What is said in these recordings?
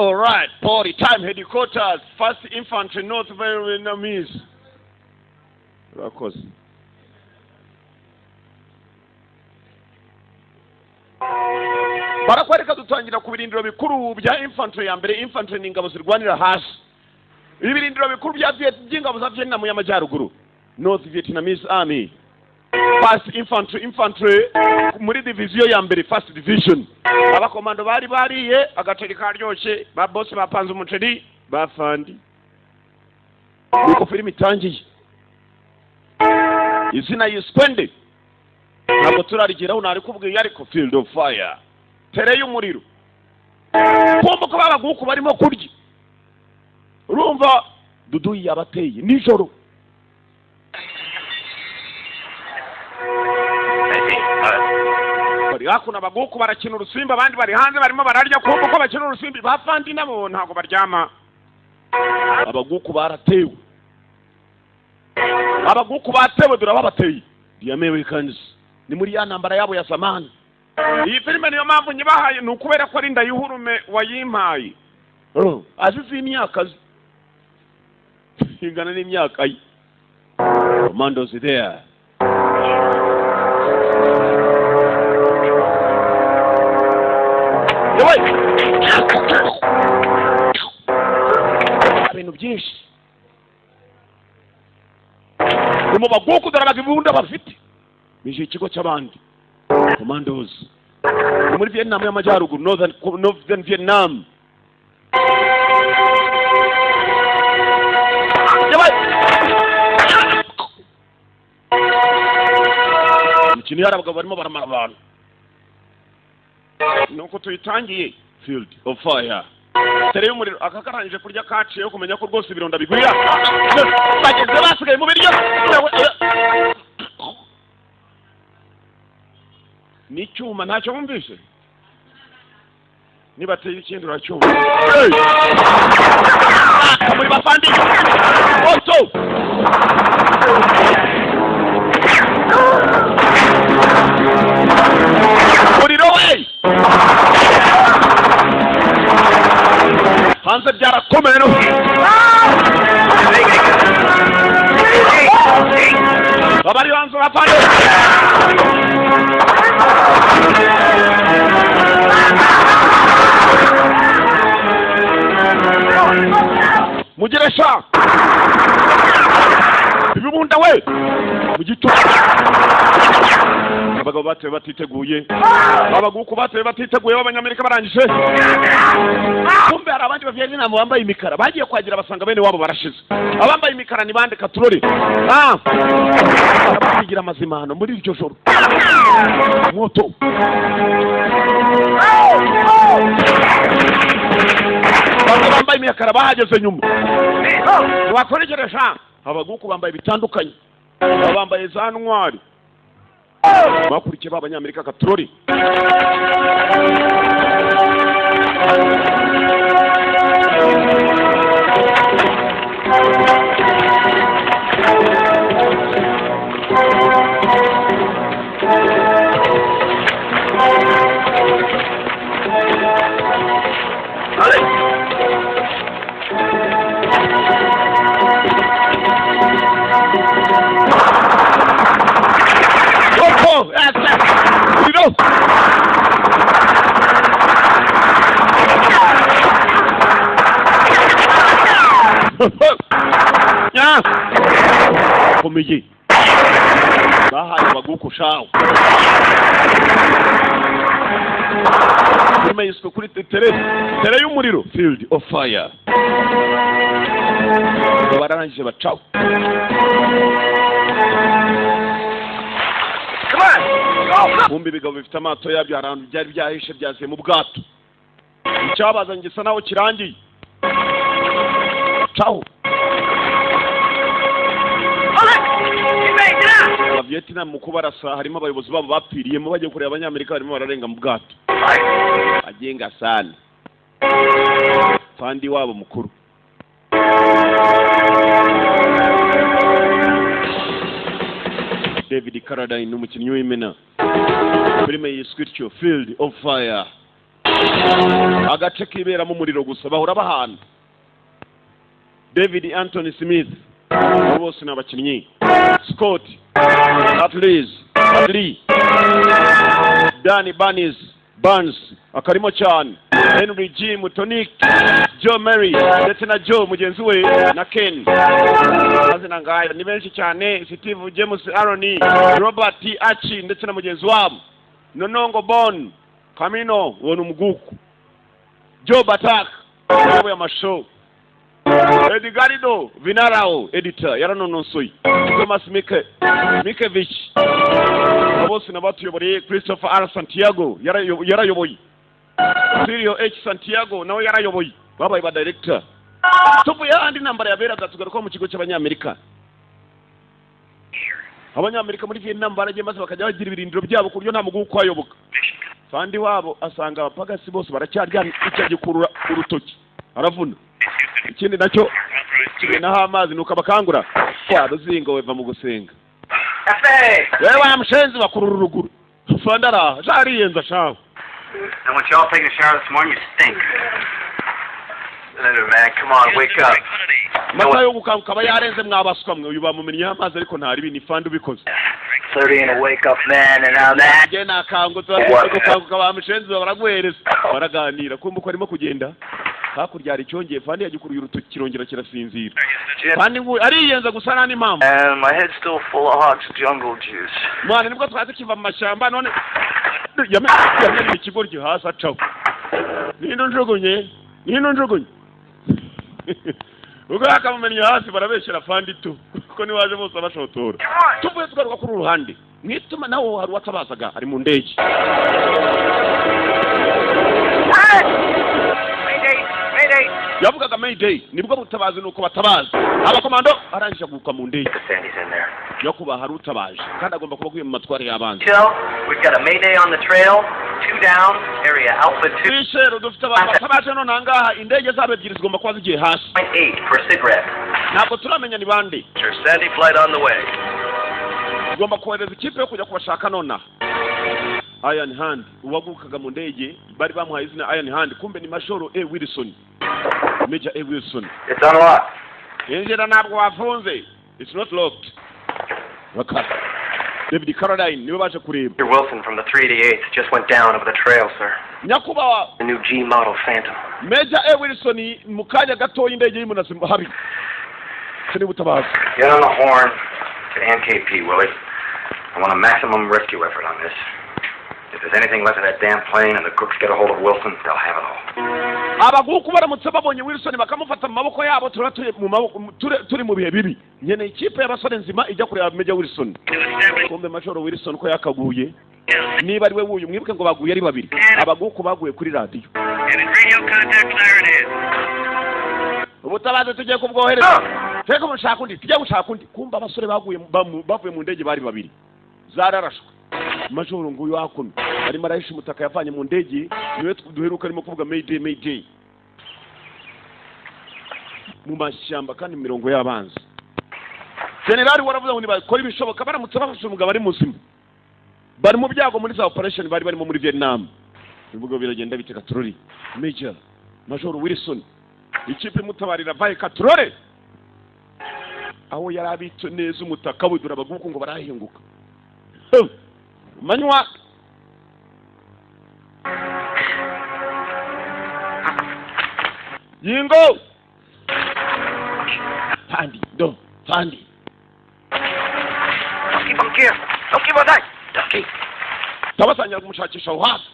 All right, party time, headquarters, First Infantry, North Vietnamese. Urakoze. Barakwereka dutangira ku birindiro bikuru bya infantry ya mbere. Infantry ni ingabo zirwanira hasi. Ibirindiro bikuru bya by'ingabo za Vietnam y'amajyaruguru, North Vietnamese Army, First Infantry, infantry muri division ya mbere, First Division. Abakomando bari bariye agaceri karyoshye, ba boss bapanze umuceri bafandi. Nuko filimi itangiye, izina yiswende ntabwo turarigeraho, nari kubwiye ariko Field of Fire, tere y'umuriro. Kumva ko babaguku barimo kurya, urumva dudu yabateye nijoro. Bari hakuno abaguku barakina urusimbi, abandi bari hanze barimo bararya. Kumva ko bakina urusimbi, bafandi nabo ntabwo baryama. Abaguku baratewe, abaguku batewe, dore ababateye the Americans. Ni muri ya ntambara yabo ya zamani. Iyi filime niyo mpamvu nyibahaye, ni ukubera ko ari Ndayuhurume wayimpaye. Azize imyaka ingana n'imyaka ye. Commandos there. Ibintu byinshi ni mu baguku, dore abagibunda bafite bije ikigo cy'abandi commandos. Ni muri Vietnam y'amajyaruguru, Northern Vietnam. Imikino y'abagabo barimo baramara abantu. Nuko tuyitangiye Field of Fire, tere y'umuriro. Aka karangije kurya kaciye kumenya ko rwose ibironda bigwira, bageze basigaye mu biryo. Ni icyuma ntacyo wumvise, nibateye ikindi uracyumva. Muri bafandi oto muriro we hanze byarakomeye no abari hanze bafandi. Mugeresha ibibunda we mu gito. Abagabo batewe batiteguye, abaguku batewe batiteguye, b'abanyamerika barangije. Kumbe hari abandi bavietnam bambaye imikara bagiye kwagira basanga bene wabo barashize. Abambaye imikara ni bande katurore bakigira amazimano muri iryo joro. Moto bamwe bambaye imikara bahageze nyuma bakoregeresha. Abaguku bambaye bitandukanye, bambaye za ntwari bakurikiye b'abanyamerika katurori. Komeye bahaye abaguku shawo. Filime yiswe kuri tere y'umuriro, Field of Fire. Bararangije bacaho. Kumbe ibigabo bifite amato yabyo, hari ahantu byari byahishe byaziye mu bwato. Icyabazanye gisa naho kirangiye. Caho. Vietnam mu kubarasa harimo abayobozi babo bapfiriyemo bagiye kureba abanyamerika barimo bararenga mu bwato. Agenga sana fandi wabo mukuru. David Carradine n'umukinnyi w'imena. Filime yiswe ityo Field of Fire. Agace kiberamo umuriro gusa bahora bahana. David Anthony Smith, abo bose ni abakinnyi. Scott Atlees Adli, Danny Barnes Barnes akarimo cyane, Henry G Mutonic, Joe Mary ndetse na Joe mugenzi we na Ken. Amazina ngayo ni benshi cyane. Steve James Aaron, Robert T. Archie ndetse na mugenzi wabo Nonongo Bon Kamino, uwo ni umuguku. Joe Batak uyoboye amashow. Edgardo Vinarao editor yaranonosoye. Thomas Mike Mikevich, abo bose n'abatuyoboreye. Christopher R Santiago yarayoboye. Sirio H Santiago nawe yarayoboye, babaye ba director. Tuvuye ahandi intambara yaberaga tugaruka mu kigo cy'Abanyamerika. Abanyamerika muri Vietnam baragiye maze bakajya bagira ibirindiro byabo ku buryo nta muguku kwayoboka. Fandi wabo asanga abapagasi bose baracyaryamye, icyo gikurura urutoki aravuna. Ikindi nacyo kimenaho amazi nuko abakangura wa ruzingo weva mu gusenga. Wewe wa mushenzi bakurura uruguru. Fandara jariyenza shawe. And when y'all taking a shower this morning, you stink. Leonard, man, come on, wake up. Amata yo gukanguka aba yarenze mwabaswa mwe. Uyu bamumennyeho amazi ariko ntari ni fandi ubikoze. 30 and a wake up, man, and now that. Njye nakangutse gukanguka ba mushenzi baraguhereza. Baraganira kumva uko arimo kugenda. Hakurya hari icyongeye fandi yagikuruye urutoki kirongera kirasinzira. Fandi ngo ariyenza gusa nta n'impamvu. And my head's still full of Hawk's jungle juice. Mwana nibwo twaze kiva mu mashyamba none yamenye ikigoryi hasi acaho. Nino njugunye, nino njugunye. Ubwo yakamumennye hasi barabeshyera fandi tu kuko niwaje bose abashotora. Tuvuye tugaruka kuri uruhande mwituma nawo hari uwatabazaga ari mu ndege. Yavugaga Mayday, nibwo butabazi nuko batabaza abakomando arangije guka mu ndege. Yakuba hari utabaje kandi agomba kuba kuye mu matware y'abanzi. We've got a Mayday on the trail, 2 down, area Alpha 2. Ishero dufite abantu batabaje none ahangaha indege zabo ebyiri zigomba kuba zigiye hasi. 8 for cigarette. Ntabwo turamenya ni bande. Sandy flight on the way. Tugomba kohereza ikipe yo kujya kubashaka nona. Iron Hand uwagukaga mu ndege bari bamuhaye izina Iron Hand, kumbe ni Majoro A Wilson. Major A Wilson. It's unlocked. Injira ntabwo wafunze. It's not locked. Raka. David Caroline niwe baje kureba. Mr. Wilson from the 388th just went down over the trail, sir. Nyakubahwa The new G model Phantom. Major A Wilson mu kanya gato y'indege y'umunasi habi. Sini butabazi. Get on the horn to MKP, Willie. I want a maximum rescue effort on this. If there's anything left of that damn plane and the crooks get a hold of Wilson, they'll have it all. Abaguku baramutse babonye Wilson bakamufata mu maboko yabo tura turi mu maboko turi mu bihe bibi. Nyene ikipe y'abasore nzima ijya kureba Major Wilson. Kumbe Major Wilson ko yakaguye. Niba ari we wuyu mwibuke ngo baguye ari babiri. Abaguku baguye kuri radio. Ubutabazi tugiye kubwohereza. Teko mushaka undi, tujye gushaka undi. Kumbe abasore baguye bavuye mu ndege bari babiri. Zararashwe. Majoro nguyu hakuno arimo arahisha umutaka yavanye mu ndege, niwe duheruka arimo kuvuga Mayday Mayday mu mashyamba kandi mirongo y'abanzi. Generali waravuze ngo nibakora ibishoboka baramutse bafashe umugabo ari muzima. Bari mu byago muri za operation bari barimo muri Vietnam. Ibigo biragenda biteka turori. Major Major Wilson ikipe mutabarira vaye katurore aho yarabitse neza umutaka we dore abaguku ngo barahinguka. Manywa Yingo Pandi do Pandi. Don't keep him here. Don't keep on dying. Ducky. Tabasangira kumushakisha aho hafi.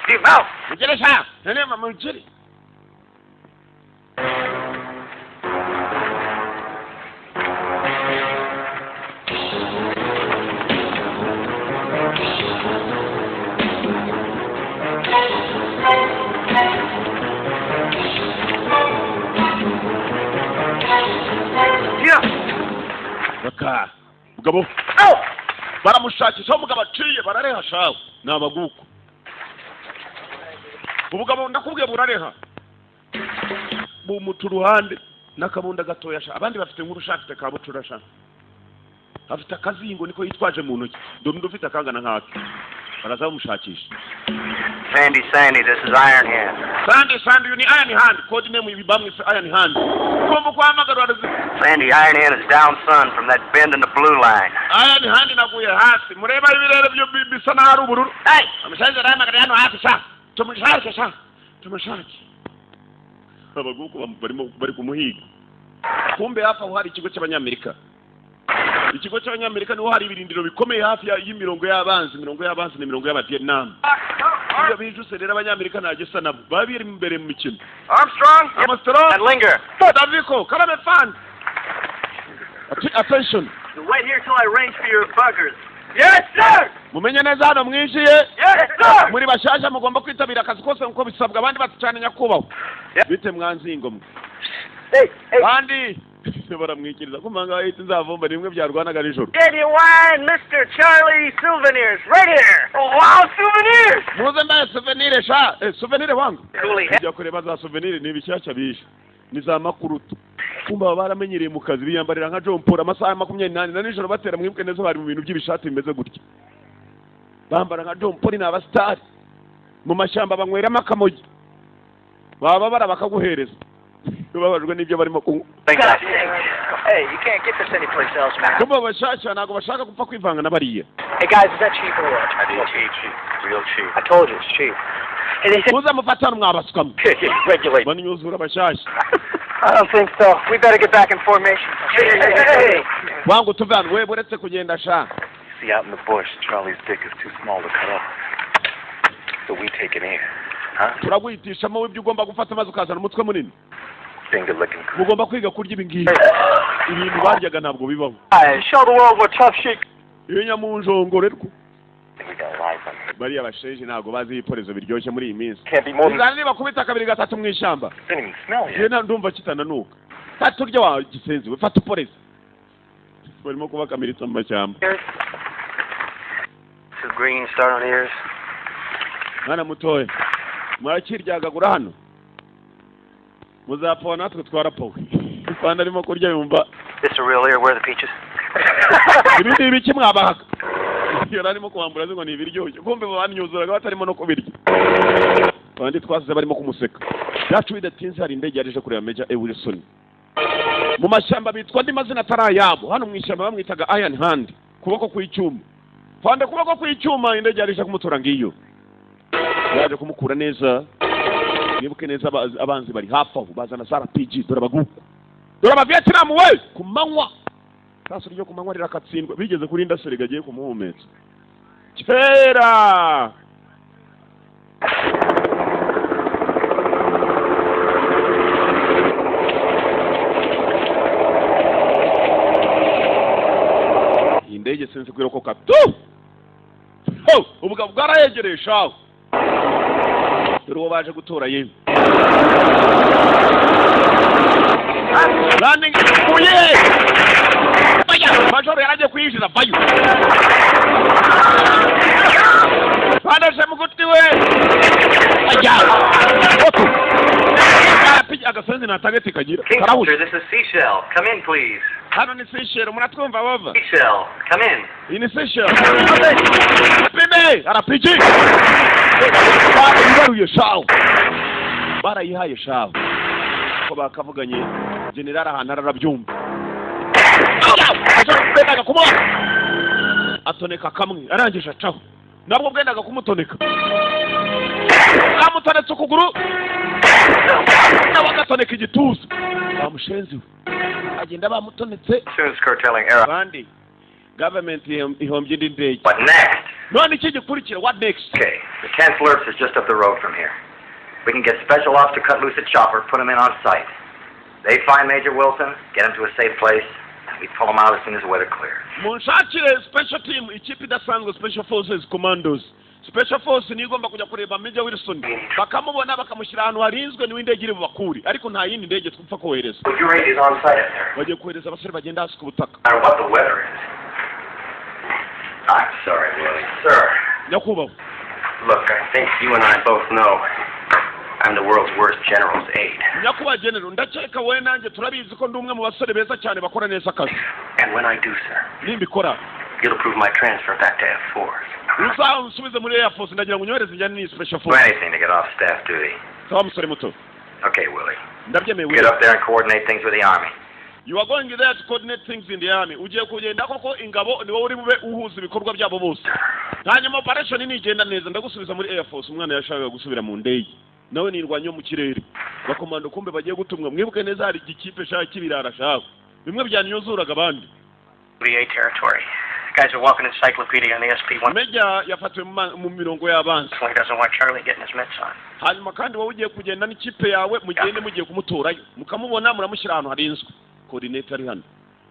Give out. Mugere sha. Nene mama mugere. Raka mugabo baramushakisha aho umugabo aciye barareha shawe ni abaguku. Ubugabo ndakubwiye burareha bumuca uruhande n'akabunda gatoya sha. Abandi bafite inkuru sha, afite ka bucura sha, afite akazingo niko yitwaje mu ntoki. Dore undi ufite akangana nkake. Baraza bamushakisha. Sandy, Sandy, this is Iron Hand. Sandy, Sandy, uyu ni Iron Hand, code name ibi bamwise Iron Hand. Kumva uko ahamagarwa. Sandy, Iron Hand is down, son, from that bend in the blue line. Iron Hand naguye hasi, mureba ibirere byo bisa n'aho ari ubururu. Hey! Amusanze arahamagara hano hafi sha, tumushake sha, tumushake. Abaguku barimo bari kumuhiga. Kumbe hafi aho hari ikigo cy'Abanyamerika. Ikigo cy'Abanyamerika niho hari ibirindiro bikomeye hafi y'imirongo y'abanzi. Imirongo y'abanzi ni imirongo y'Abavietnam. Ibyo bijuse rero Abanyamerika nta gisa nabo, baba biri imbere mu mikino. Armstrong! Armstrong! And Linger. Daviko, Karame fan. Attention. Wait here till I arrange for your buggers. Yes, sir! Mumenye neza hano mwinjiye. Yes, sir! Muri bashyashya mugomba kwitabira akazi kose nkuko bisabwa. Abandi bati cyane nyakubahwa. Bite mwanzingo mwe. Hey, hey. Bandi baramwikiriza ko manga yahita nzavumba nimwe byarwanaga nijoro. Genuine Mr. Charlie souvenirs right here. Oh, wow, souvenirs! Muze mbaye souvenir sha, souvenir wangu. Cooley. Kujya kureba za souvenir ni ibishyashya bishe. Ni za makurutu. Kumba baba baramenyereye mu kazi biyambarira nka John Paul amasaha 28 na nijoro batera mwibuke neza bari mu bintu by'ibishati bimeze gutya. Bambara nka John Paul ni abastari. Mu mashyamba banyweramo akamogi. Baba bara bakaguhereza. Babajwe n'ibyo barimo kunywa. Hey, you can't get this anyplace else, man. Kumba bashasha ntabwo bashaka gupfa kwivanga na bariya. Hey guys, is that cheap or what? It's cheap. Real cheap. I told you it's cheap. Hey, they said Muze mufatane mwabasukamo. regulate. Banyuzura bashasha. I don't think so. We better get back in formation. Hey, hey, hey, hey. Wangu tuve hano we buretse kugenda sha. See, out in the bush, Charlie's dick is too small to cut off. So we take it in. Huh? Turaguhitishamo ibyo ugomba gufata maze ukazana umutwe munini. Finger licking good. Mugomba kwiga kurya ibi ngibi. Ibintu baryaga ntabwo bibaho. Hey, show the world what tough shit. Iyo nyamunjongorerwa. We got life on here. Bariya basheje ntabwo bazi ibiporezo biryoshye muri iyi minsi. Can't be more than... Izana niba kubita kabiri gatatu mu ishyamba. Didn't even smell Iyo yet. ndumva kitananuka. Fata urya wa gisenzi we, fata uporeze. Barimo kubakamiritsa mu mashyamba. Two green start on ears. Mwana mutoya, murakiryagagura hano. Muzapfa natwe twarapowe. Rwanda arimo kurya yumva. This a real ear. Where are the peaches? Ibi ni ibiki mwabahaga? Yari arimo kubambura azi ngo ni ibiryoshye. Kumbe banyuzuraga batarimo no kubirya. Abandi twasize barimo kumuseka. Byacu bidatinze hari indege yaje kureba Major A. Wilson. Mu mashyamba bitwa andi mazina atari ayabo. Hano mu ishyamba bamwitaga Iron Hand, kuboko kw'icyuma. Fande kuboko kw'icyuma, indege yaje kumutora ngiyo. Yaje kumukura neza. Mwibuke neza abanzi bari hafi aho bazana za RPG. Dore abaguku. Dore Abavietnam we ku manywa. Isasu ryo ku manywa rirakatsindwa. Bigeze kuri ndaseri gagiye kumuhumetsa. Kera! Iyi ndege sinzi kwirokoka tu! Ho! Ubugabo bwarayegereye shaho. Dore uwo baje gutora yewe. Landing ivuye! Baya! Majoro yaragiye kuyinjira bayo. Bandashe muguti we! Baya! Oto! Agasenzi nta target kagira. King Karahuje. Culture, this is Seashell. Come in, please. Hano ni Seashell, muratwumva bava? Seashell, come in. Iyi ni Seashell. Pime! RPG! Barayibaruye shaho. Barayihaye shaho. Ko bakavuganye general ahantu ararabyumva. Bwendaga kumuha. Atoneka kamwe arangije acaho. Nabwo bwendaga kumutoneka. Amutonetse ukuguru. Nawe agatoneka igituza. Bamushenzi we. Agenda bamutonetse. Soon curtailing error. Abandi government ihombye indi ndege. What next? None iki gikurikira, what next? Okay, the 10th Lurps is just up the road from here. We can get special ops to cut loose a chopper, put him in on site. They find Major Wilson, get him to a safe place, and we pull him out as soon as the weather clears. Munshakire special team, ikipe idasanzwe, special forces commandos. Special force niyo igomba kujya kureba Major Wilson, bakamubona bakamushyira ahantu harinzwe niwe indege iri bubakure, ariko nta yindi ndege twapfa kohereza. Your aid is on site up there. Bagiye kohereza abasore bagenda hasi ku butaka. No matter what the weather is. I'm sorry, Willie. Sir. Nyakubahwa. Look, I think you and I both know I'm the world's worst general's aide. Nyakubahwa General, ndakeka wowe nanjye turabizi ko ndi umwe mu basore beza cyane bakora neza akazi. And when I do, sir, Nimbikora, you'll approve my transfer back to F4. Uzansubize muri Air Force, ndagira ngo unyohereze njyane n'iyi Special Do Force. anything to get off staff duty. Sawa, musore muto. Okay, Willie. Ndabyemeye. Get Willie, up there and coordinate things with the Army. You are going there to coordinate things in the army. Ugiye kugenda koko ingabo, ni wowe uri bube uhuza ibikorwa byabo bose. Hanyuma operation nigenda neza, ndagusubiza muri Air Force. Umwana yashakaga gusubira mu ndege, nawe nirwanya yo mu kirere. Bakomando kumbe bagiye gutumwa, mwibuke neza, hari igikipe shaka kibirara, shaka bimwe byanyuzuraga abandi. VA territory. Guy's a walking encyclopedia on the SP-1. Major yafatiwe mu mirongo y'abanzi. He doesn't want Charlie getting his mitts on. Hanyuma kandi wowe ugiye kugenda n'ikipe yawe, mugende mugiye kumutorayo, mukamubona, muramushyira ahantu harinzwe. Coordinator ari hano,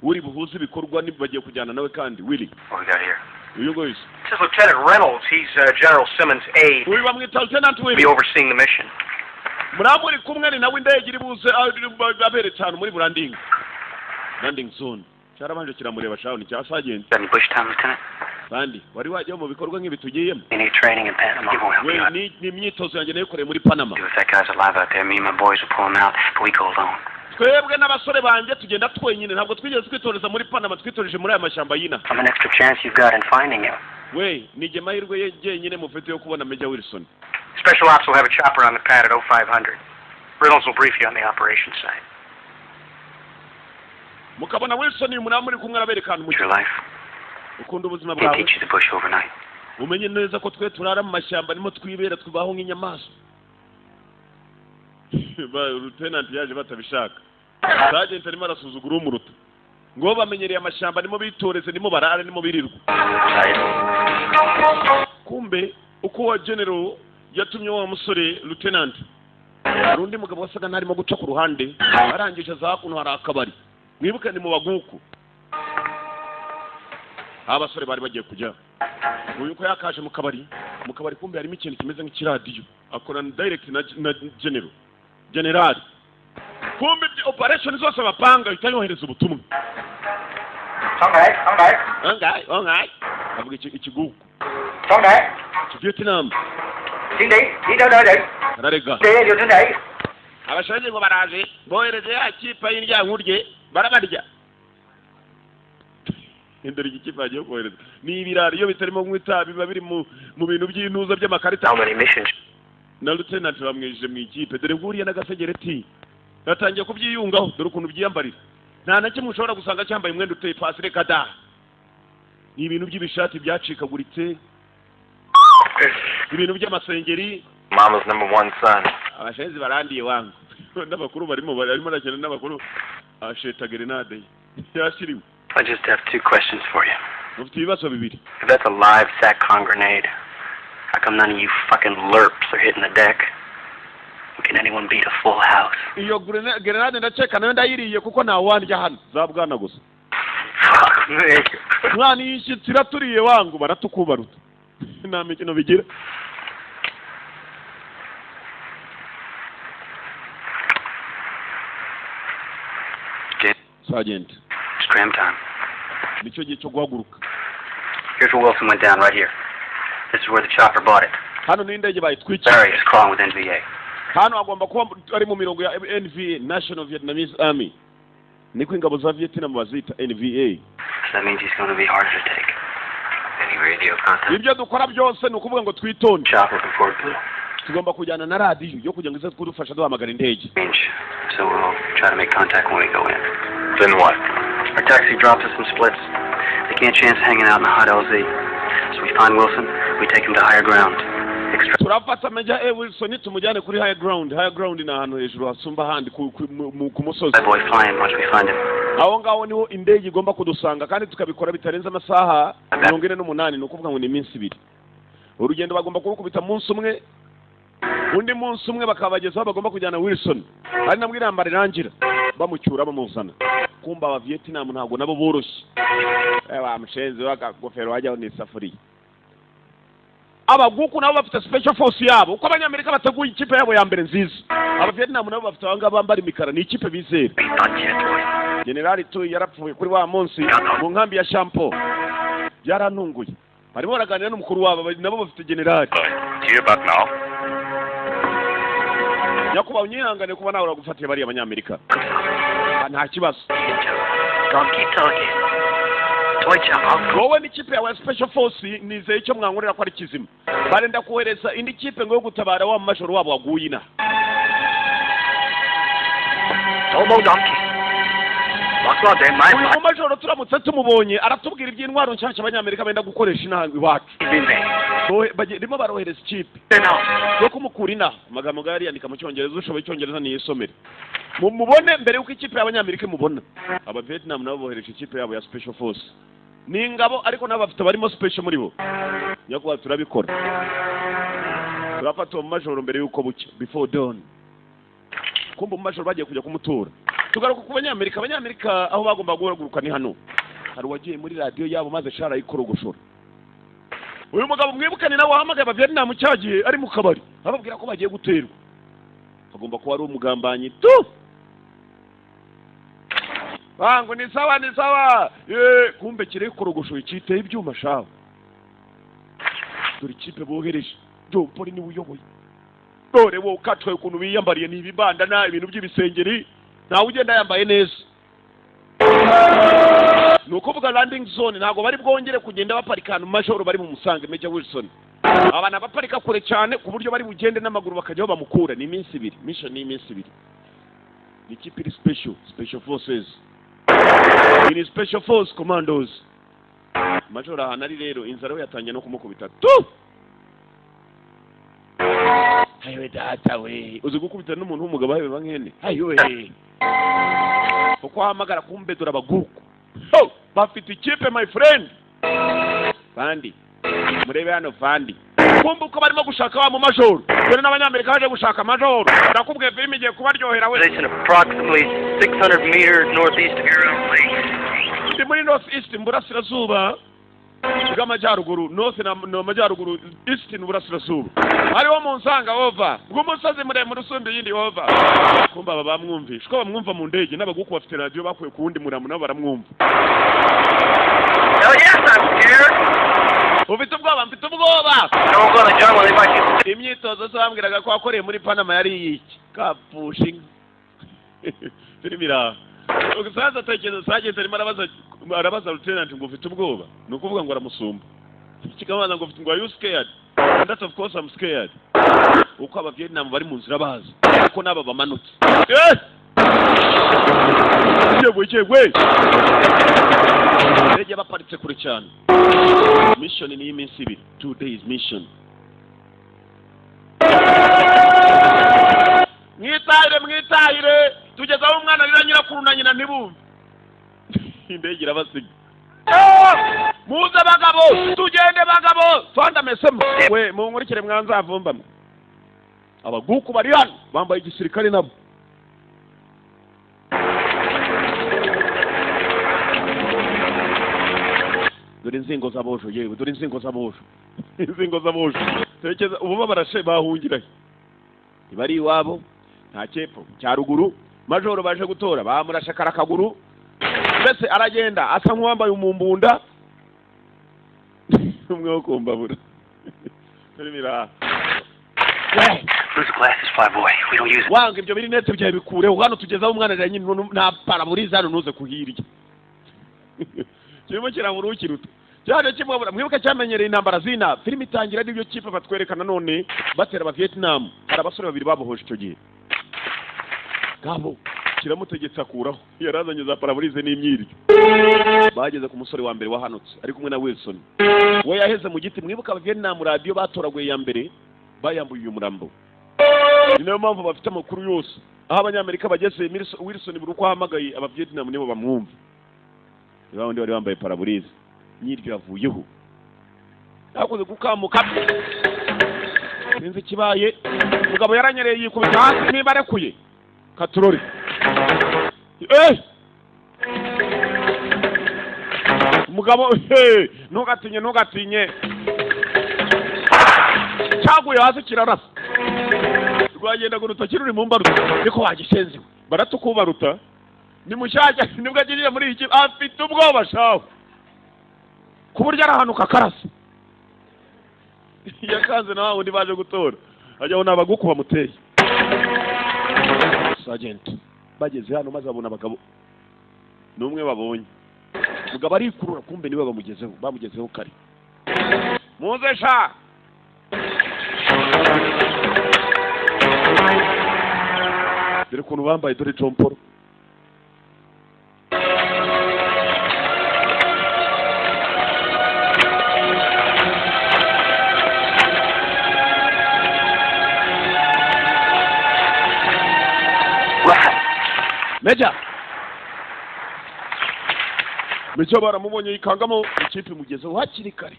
uri buhuze ibikorwa ni bagiye kujyana nawe kandi Willy. What we got here? Uyu nguyu. This is Lieutenant Reynolds. He's General Simmons' aide. Uyu bamwita Lieutenant He'll Willy. be overseeing the mission. Muri kumwe ni nawe, indege iri buze aberetse ahantu muri buranding landing zone. Cyarabanje kiramureba shaho, ni cya sergeant. Got any bush time, Lieutenant? Kandi wari wajya mu bikorwa nk'ibi tugiyemo? You need training in Panama. He won't help We you out. ni imyitozo yanjye nayikoreye muri Panama. If that guy's alive out there, me and my boys will pull him out, but we go alone. Twebwe n'abasore banjye tugenda twenyine. Ntabwo twigeze twitoreza muri Panama, twitoreje muri aya mashyamba y'ina. I'm an extra chance you've got in finding him. We ni mahirwe ye jyenyine mufite yo kubona Major Wilson. Special Ops will have a chopper on the pad at 0500. Reynolds will brief you on the operation side. Mukabona Wilson, uyu munani muri kumwe, arabereka ahantu mu Your life. Ukunda ubuzima Can't bwawe. teach you the bush overnight. Umenye neza ko twe turara mu mashyamba, nimo twibera, tubaho nk'inyamaswa. Lieutenant yaje batabishaka, sergeant arimo arasuzugura umuruta ngo bamenyereye amashyamba, nimo bitoreze, nimo barara, nimo birirwa. Kumbe uko wa general yatumye wa musore lieutenant, hari undi mugabo wasaga n'arimo guca ku ruhande, arangije aza hakuno, hari akabari. Mwibuke ni mu baguku aho abasore bari bagiye kujya. Uyu ko yakaje mu kabari, mu kabari kumbe harimo ikintu kimeze nk'ikiradiyo, akorana direct na general general. Kumbe ibyo operation zose bapanga, ahita yohereza ubutumwa. Okay, okay. Ongaye ongaye, avuga iki ikigugu Okay. iki Vietnam. Đi đi, đi đâu đâu đi. Ararega. Đi đi đi đi. Abashaje ngo baraje, bohereje ya kipe y'indyankurye, barabarya. Dore igikipe bagiye kohereza ni ibirari, iyo bitarimo kunywa itabi biba biri mu bintu by'intuza by'amakarita. How many missions? Na lieutenant bamwijije mu ikipe. Dore nguriya n'agasegereti yatangiye kubyiyungaho, dore ukuntu byiyambarira. Nta na kimwe ushobora gusanga cyambaye umwenda uteye pasi, reka da. Ni ibintu by'ibishati byacikaguritse, ibintu by'amasengeri. Mama's number one son. Abashenzi barandiye wangu, n'abakuru barimo barimo arakina n'abakuru, asheta grenade yashiriwe. I just have two questions for you. Mufite ibibazo bibiri. If that's a live SATCOM grenade, how come none of you fucking lerps are hitting the deck? Can anyone beat a full house? Iyo grenade ndakeka nayo ndayiriye, kuko ntawandya hano za bwana gusa. Fuck me. Mwana, iyi nshyitsi iraturiye wangu, baratukubaruta, nta mikino bigira. Sergeant. It's cram time. Nicyo gihe cyo guhaguruka. Here's where Wilson went down, right here. This is where the chopper bought it. Hano ni indege bayitwikiye. Barry is crawling with NVA. Hano hagomba kuba ari mu mirongo ya NVA, National Vietnamese Army, niko ingabo za Vietnam bazita NVA. So that means he's going to be harder to take. Any radio contact? Ibyo dukora byose ni ukuvuga ngo twitonde. Chopper from Fort Blue. Tugomba kujyana na radiyo yo kugira ngo ize kudufasha duhamagara indege. Range. So we'll try to make contact when we go in. Then what? Our taxi drops us and splits. They can't chance hanging out in the hot LZ. So we find Wilson, we take him to higher ground. Extract Turafata Major A Wilson, tumujyane kuri high ground. High ground ni ahantu hejuru hasumba ahandi ku musozi. that boy flying once we find him. Aho ngaho niho indege igomba kudusanga, kandi tukabikora bitarenze amasaha 48, ni ukuvuga ngo ni iminsi 2. Urugendo bagomba kurukubita munsi umwe, undi munsi umwe bakabagezaho bagomba kujyana Wilson, ari nabwo intambara irangira, bamucyura bamuzana. Kumba aba Vietnam ntabwo nabo boroshye. Wa mushenzi w'akagofero wajyaho ni isafuriya. Abaguku nabo bafite special force yabo. Uko abanyamerika bateguye ikipe yabo ya mbere nziza, aba Vietnam nabo bafite abangaba bambara imikara, ni ikipe bizera. Generali Tuyi yarapfuye kuri wa munsi mu nkambi ya Shampo, byarantunguye. Barimo baraganira n'umukuru wabo, nabo bafite generali. Hear about now? Nyakubahwa, unyihangane kuba nawe uragufatiye bariya abanyamerika. Ah, nta kibazo. Don't keep talking. Wowe n'ikipe yawe ya special force, nizeye icyo mwankorera ko ari kizima. Barenda kohereza indi kipe ngo yo gutabara wa majoro wabo waguye inaha. Uyu mumajoro turamutse tumubonye aratubwira iby'intwaro nshyashya abanyamerika benda gukoresha inaha iwacu. Barimo barohereza ikipe yo kumukura inaha. Amagambo ngaya yandika mu cyongereza, ushoboye icyongereza niyisomere. Mumubone mbere y'uko ikipe y'abanyamerika imubona. Aba Vietnam nabo bohereje ikipe yabo ya special force. Ni ingabo ariko nabo bafite barimo special muri bo. Nyakubahwa turabikora. Turafata uwo mumajoro mbere y'uko bucya, before dawn. Kumbe umumajoro bagiye kujya kumutura. Tugaruka ku banyamerika. Abanyamerika aho bagomba guhaguruka ni hano. Hari uwagiye muri radiyo yabo maze shara ikorogoshora. Uyu mugabo mwibukane nawe wahamagaye aba Vietnam cyagiye ari mu kabari, ababwira ko bagiye guterwa. Agomba kuba ari umugambanyi tu. Bango ni sawa ni sawa. Kumbe kire korogoshoye cyiteye ibyuma shawe. Dore ikipe bohereje. John Paul ni uyoboye. Dore wo ukatwe ukuntu biyambariye ni ibibandana ibintu by'ibisengeri. Ntawe ugenda yambaye neza. Nuko vuga landing zone ntago bari bwongere kugenda baparika ahantu majoro bari mu musange Major Wilson. Abana baparika kure cyane ku buryo bari bugende n'amaguru bakajyaho bamukura. Ni iminsi ibiri, mission ni iminsi ibiri. Ni ikipe iri special, special forces. Ni special force commandos. Majoro ahantu ari rero inzara we yatangiye no kumukubita tu. Hayiwe data we, uzi gukubita n'umuntu w'umugabo hayiwe bankene. Hayiwe. Uko ahamagara kumbe dore abaguku. Ho, bafite ikipe my friend. Bandi. Murebe hano vandi. Kumbe uko barimo gushaka wa mu majoro. Dore n'abanyamerika baje gushaka majoro. Ndakubwiye filime igiye kubaryohera we. Approximately 600 meters northeast of your own lake. Ndi muri north east mburasirazuba bw'amajyaruguru, north na amajyaruguru, east ni burasirazuba. Hariho mu nsanga over. Bw'umusozi muremure usumba iyindi over. Kumbe aba bamwumvisha. Ko bamwumva mu ndege n'abaguku bafite radio bakuye ku wundi muramu nabo baramwumva. Oh yes, I'm scared. Ufite ubwoba, mfite ubwoba. Don't go to the jungle, they might get. Imyitozo se bambwiraga ko wakoreye muri Panama yari iki? Kapushinga. Filime. Ugusaza atekereza sageze arimo arabaza lieutenant ngo ufite ubwoba. Ni ukuvuga ngo aramusumba. Kikabaza ngo ufite ngo are you scared? And that's of course I'm scared. Uko aba Vietnam bari mu nzira baza. Uko naba bamanutse. Yewe yewe. Indege baparitse kure cyane. Mission ni iminsi ibiri, 2 days mission. Mwitahire mwitahire tugeze aho umwana arira nyirakuru na nyina ntibumve. Indege irabasiga. Muze bagabo tugende bagabo twandamesemo. We munkurikire mwanzavumbamwe. Abaguku bari hano bambaye igisirikare nabo. Dore inzingo z'abojo yewe, dore inzingo z'abojo. Inzingo z'abojo. Tekereza ubu babarashe bahungira. Ntibari iwabo nta cyepfo cya ruguru. Majoro baje gutora bamurashe karakaguru. Mbese aragenda asa nk'uwambaye umumbunda. Umwe wo kumbabura. Turimira. Lose glasses, fly boy. We don't use. Wanga ibyo biri nete byawe bikureho. Hano tugezaho umwana rero nyine nta paraburiza hano nuze kuhirya. Kirimo kirabura ukiruta. Cyaje kimwabura mwibuka cyamenyereye intambara zina. Filime itangira n'ibyo kipe batwerekana none batera aba Vietnam. Hari abasore babiri babohoje icyo gihe. Gabo kiramutegetse akuraho. Yarazanye za paraburize n'imyiryo. Bageze ku musore wa mbere wahanutse ari kumwe na Wilson. We yaheze mu giti. Mwibuka aba Vietnam radio batoraguye ya mbere bayambuye uyu murambo. Ni nayo mpamvu bafite amakuru yose. Aho abanyamerika bageze Wilson buri uko ahamagaye aba Vietnam nibo bamwumva. Ni bawundi bari bambaye paraburize. Nyiryo yavuyeho. Yakoze gukamuka. Sinzi kibaye. Mugabo yaranyereye yikubita hasi niba arekuye. Katurori. Mugabo ntugatinye ntugatinye. Cyaguye hasi kirarasa. Rwagenda ngo urutoki ruri mu mbaruta. Niko wagishenziwe. Baratukubaruta. Ni mushyashya nibwo agiriye muri iki afite ubwoba shaho. Ku buryo arahanuka akarasa. Yakanze na wundi baje gutora. Ajyaho n'abaguku bamuteye. Sergeant bageze hano maze abona abagabo. Numwe babonye. Mugabo arikurura kumbe niwe bamugezeho, bamugezeho kare. Muze sha. Dore ukuntu bambaye, dore John Paul. Major Major baramubonye yikangamo, ikipe imugezeho hakiri kare.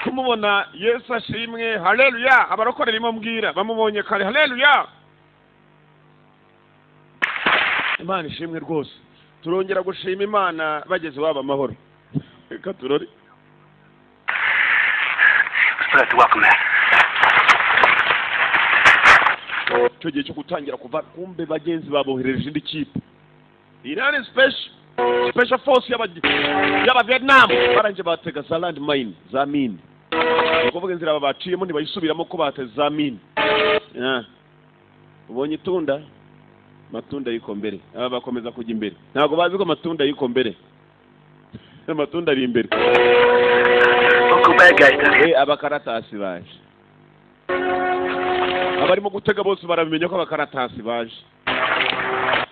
Kumubona Yesu ashimwe, haleluya. Abarokore rimwe mbwira bamubonye kare, haleluya. Imana ishimwe rwose. Turongera gushima Imana bageze waba amahoro. Reka turore. Icyo gihe cyo gutangira kuva kumbe bagenzi babohereje indi kipe. Irani special force y'aba Vietnam baranje batega za land mine za mine. Ukuvuga inzira babaciyemo ntibayisubiramo ko bateze za mine. Ubonye itunda, matunda yiko mbere. Aba bakomeza kujya imbere. Ntabwo bazi ko matunda yiko mbere. Amatunda ari imbere. Abakaratasi baje. Abarimo gutega bose barabimenya ko abakaratasi baje.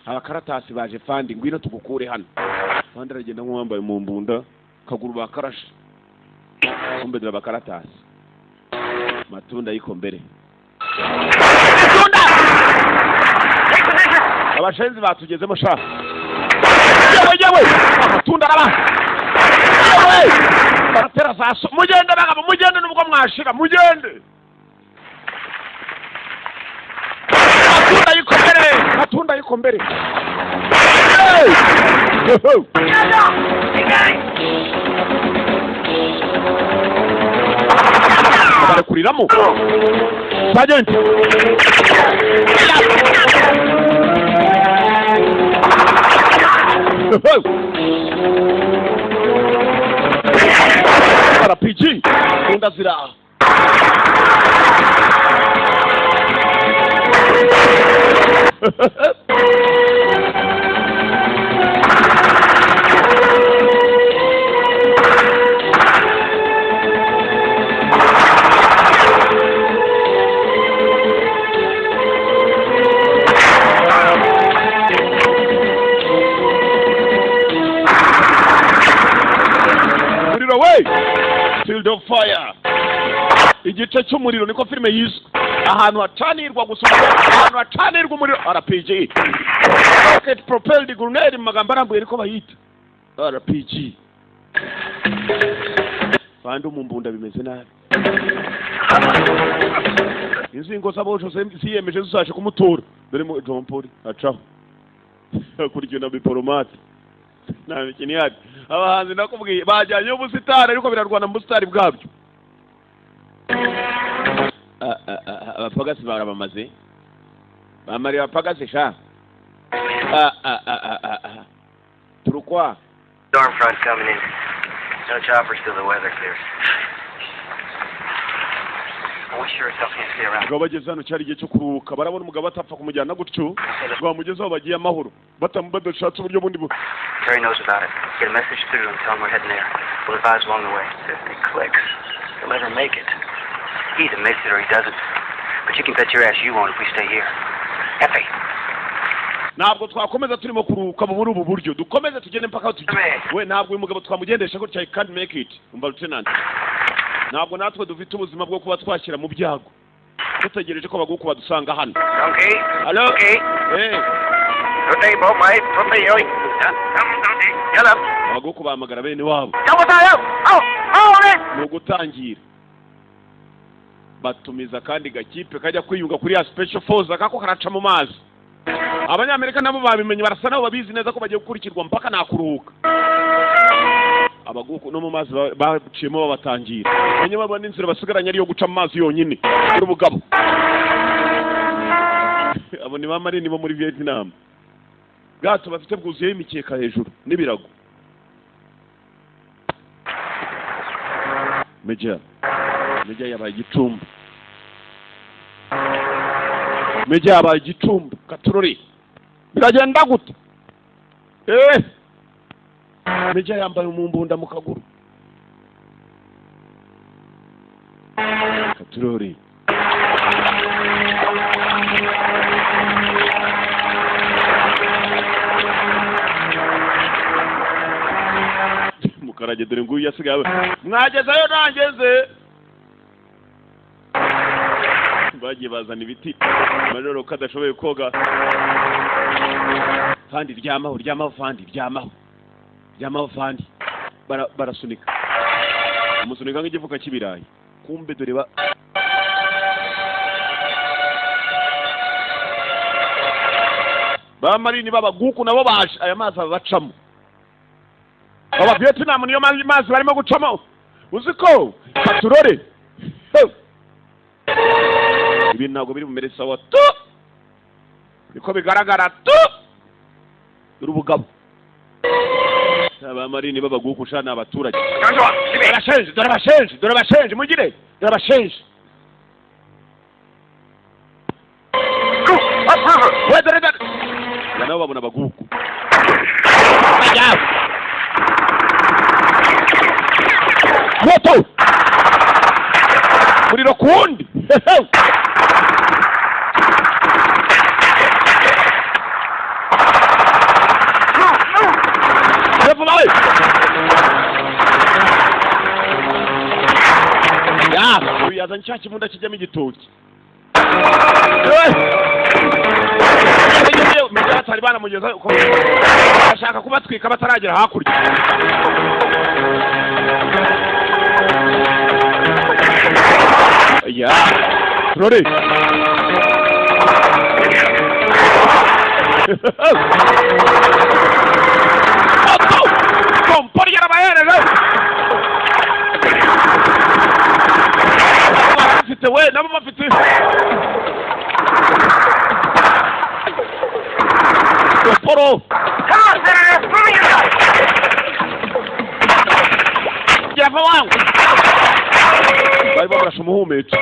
Abakaratasi baje fandi ngwino tugukure hano. Fandi aragenda nk'uwambaye mu mbunda, kaguru bakarashe. Kumbe dore abakaratasi. Matunda yiko mbere. Matunda! Abashenzi batugezemo sha. Yewe yewe! Amatunda araba. Yewe! Baratera zaso. Mugende bagabo, mugende nubwo mwashira, mugende. Matunda yiko mbere, matunda yiko mbere. Barekuriramo. Sergeant. RPG. Bunda zira. Muriro we! Field of fire. Igice cy'umuriro niko filime yiswe. Ahantu hacanirwa gusa, ahantu hacanirwa umuriro. RPG. Rocket propelled grenade mu magambo arambuye niko bayita. RPG. Bandi umumbunda bimeze nabi. Inzingo z'abojo ziyemeje zizaje kumutora. Dore mu John Paul acaho. Kurikira na biporomate. Nta mikino ihari. Abahanzi nakubwiye bajyanye ubusitari ariko birarwana mu busitari bwabyo. Abapagasi barabamaze. Bamari abapagasi sha. Turukwa. Storm front coming in. No choppers till the weather clears. We sure as hell can't stay around. Ubwo bageze hano cyari igihe cyo kuruhuka, barabona umugabo atapfa kumujyana gutyo, bamugezeho bagiye amahoro, batamubadashatse uburyo bundi. Terry knows about it. Get a message through and tell him we're heading there. We'll advise along the way. If it clicks, he'll never make it. He either makes it or he doesn't. But you can bet your ass you won't if we stay here. Effie. Ntabwo twakomeza turimo kuruhuka muri ubu buryo, dukomeze tugende mpaka aho tugiye. We ntabwo uyu mugabo twamugendesha gutya, I can't make it. Umva lieutenant. Ntabwo natwe dufite ubuzima bwo kuba twashyira mu byago. Dutegereje ko baguku badusanga hano. Okay. Hello. Okay. Eh. Abaguku bahamagara bene wabo. Ni ugutangira. Batumiza kandi gakipe kajya kwiyunga kuri ya special force akako karaca mu mazi. Abanyamerika nabo babimenye barasa nabo babizi neza ko bagiye gukurikirwa mpaka nakuruhuka. Abaguku no mu mazi baciyemo babatangira. Banye babona inzira basigaranye ariyo guca mu mazi yonyine. Kuri bugabo. Abo ni bamarini bo muri Vietnam. Bwato bafite bwuzuye imikeka hejuru n'ibirago. Major. Major yabaye igicumbi. Major yabaye igicumbi. Katurori. Biragenda gute? Meja yambaye umumbunda mu kaguru. Katurori. Mukarage dore nguyu yasigaye. Mwagezayo nangeze. Bagiye bazana ibiti. Majoro kadashoboye koga. Fandi ryamaho ryamaho fandi ryamaho. Ryamaho fandi. Barasunika. Umusunika nk'igifuka cy'ibirayi. Kumbe dore ba Bamarini babaguku nabo baje aya mazi abacamo. Aba Vietnam niyo mazi barimo gucamo. Uziko katurore. Ibi ntabwo biri bumere sawa tu. Niko bigaragara tu. Urubugabo. Abamarini babaguku shana abaturage. Barashenje, dore bashenje, dore bashenje mugire, dore bashenje. Go up river. We dore dore. Nabo babona baguku. Moto! Muriro kundi. Ya, yazanye cya kibunda kijyamo igitoki. Batari banamugeza bashaka kubatwika bataragera hakurya. Ya, Rore. Otto! Kompori yarabahereje. Bafite we nabo bafite. Poro. Come on, Senator, throw me your gun. Java wangu. Bari babarashe umuhumetso.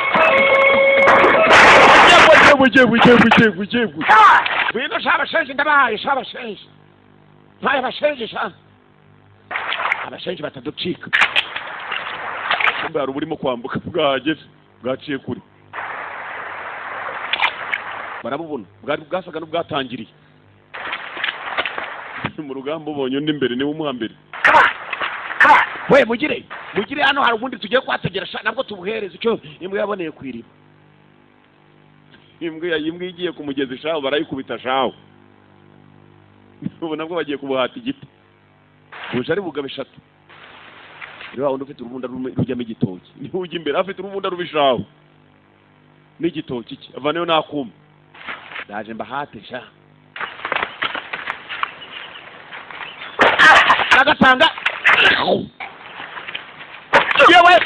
Yewe yewe yewe yewe. Ngwino sha abashenje ndabahaye sha abashenje. Ntaye abashenje sha. Abashenje bataducika. Kumbe hari uburimo kwambuka bwahageze bwaciye kure. Barabubona bwari bwasaga n'ubwatangiriye. Mu rugamba ubonye undi imbere niwe umuha mbere. We mugire mugire hano hari ubundi tugiye kwategera nabwo tubuhereza icyo imbwa yaboneye kwiriba. Imbwa imbwa igiye kumugeza shaho barayikubita shaho. Ubu nabwo bagiye kubuhata igiti. Buje ari bugabe eshatu. Rero wundi ufite urubunda rujyamo igitoki. Ni ujya imbere afite urubunda rubishaho. N'igitoki cye avaneyo nakuma. Ndaje mbahate sha. Agatanga. Yewe.